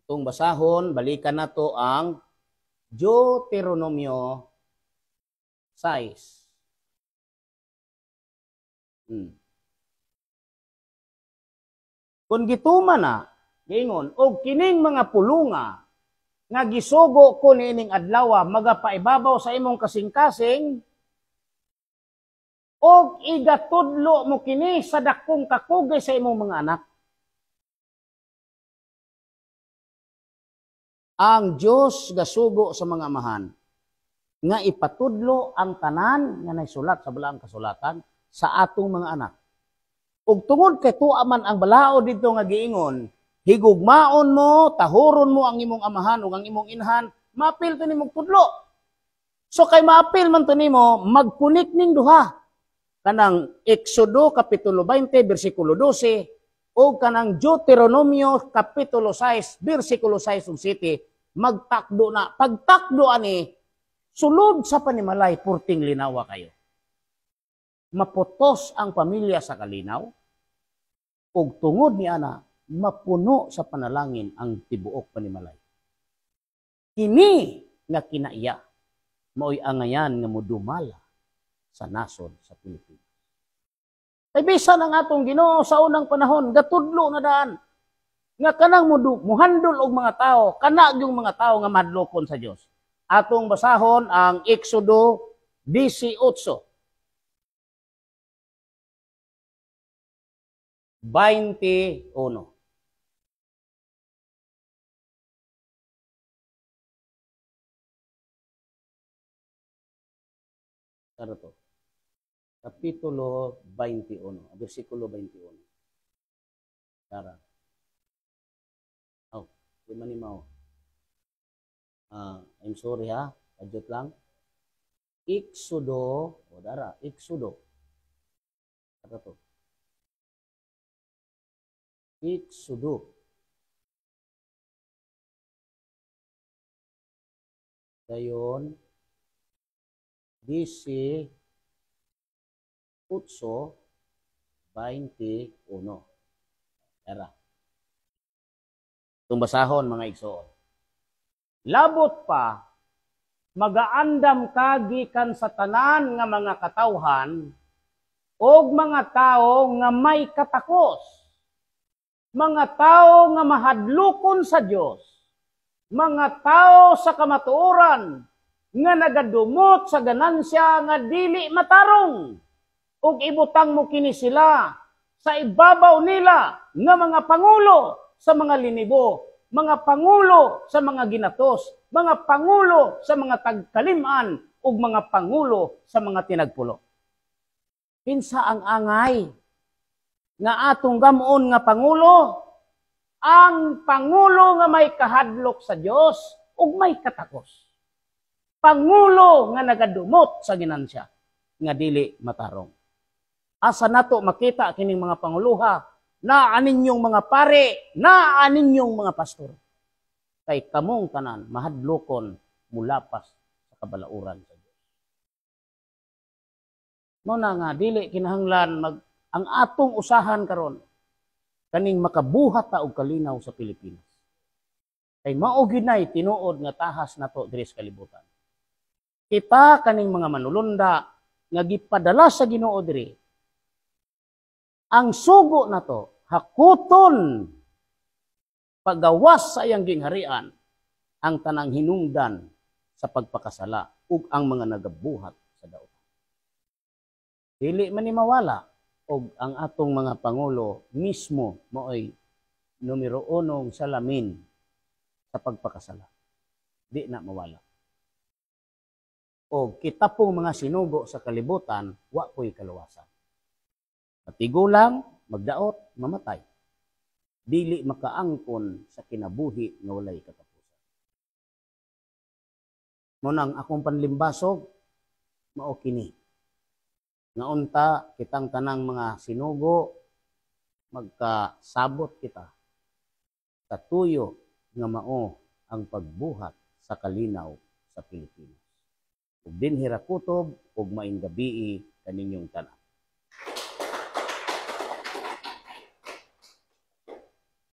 itong basahon, balikan nato ang Deuteronomio 6. Kung gituman na, giingon, og kining mga pulunga nga gisugo ko niining adlawa magapaibabaw sa imong kasing-kasing, og igatudlo mo kini sa dakong kakugay sa imong mga anak. Ang Dios gasugo sa mga amahan nga ipatudlo ang tanan nga naisulat sa balaang kasulatan sa atong mga anak. Ug tungod kay tuwa man ang balaod didto nga giingon, higugmaon mo, tahuron mo ang imong amahan ug ang imong inahan, maapil to nimong tudlo. So kay maapil man to nimo, magkunik ning duha. Kanang Exodo kapitulo 20 bersikulo 12 o kanang Deuteronomio kapitulo 6 bersikulo 6 ug 7, magtakdo na. Pagtakdo ani, sulod sa panimalay purting linawa kayo. Maputos ang pamilya sa kalinaw, ug tungod ni ana mapuno sa panalangin ang tibuok panimalay. Kini nga kinaiya maoy angayan nga modumala sa nasod sa Pilipinas. Kay bisan ang atong Ginoo sa unang panahon gatudlo na daan nga kanang muhandol og mga tawo, kana yung mga tawo nga madlokon sa Dios. Atong basahon ang Exodo 18. 21. Ano to? Kapitulo 21, versikulo 21. Tara. Oh, di man ni mao. I'm sorry ha, kadyot lang. Exodo, o dara, Exodo. Ano to? Exodo. Dayon, DC 8:21. Tara. Itong basahon, mga igsoon. Labot pa, magaandam ka gikan sa tanan nga mga katawhan og mga tao nga may katakos, mga tao nga mahadlokon sa Dios, mga tao sa kamatuoran nga nagadumot sa ganansya nga dili matarong, ug ibutang mo kini sila sa ibabaw nila nga mga pangulo sa mga linibo, mga pangulo sa mga ginatos, mga pangulo sa mga tagkaliman, ug mga pangulo sa mga tinagpulo. Kinsa ang angay nga atong gamon nga pangulo? Ang pangulo nga may kahadlok sa Dios ug may katakos. Pangulo nga nagadumot sa ginansya nga dili matarong. Asa nato makita kining mga panguluha? Naa ninyong mga pare, naa ninyong mga pastor. Kay kamong tanan mahadlokon mulapas sa kabalauran sa Dios. Mao na nga dili kinahanglan ang atong usahan karon kaning makabuhat ta og kalinaw sa Pilipinas. Kay mao gyud nay tinuod nga tahas nato diri sa kalibutan. Kita kaning mga manulunda nga gipadala sa Ginoo diri, ang sugo nato hakuton pagawas sa iyang gingharian ang tanang hinungdan sa pagpakasala ug ang mga nagabuhat sa dautan. Dili man ni mawala og ang atong mga pangulo mismo maoy numero unong salamin sa pagpakasala. Di na mawala. O kita pong mga sinugo sa kalibutan, wa po'y kaluwasan. Matigulang, magdaot, mamatay. Dili makaangkon sa kinabuhi nga walay katapusan. Munang akong panlimbasog, mao kini. Nga unta kitang tanang mga sinugo, magkasabot kita sa tuyo nga mao ang pagbuhat sa kalinaw sa Pilipinas. Ug dinhi ra kutob ug maayong gabii kaninyong tanan.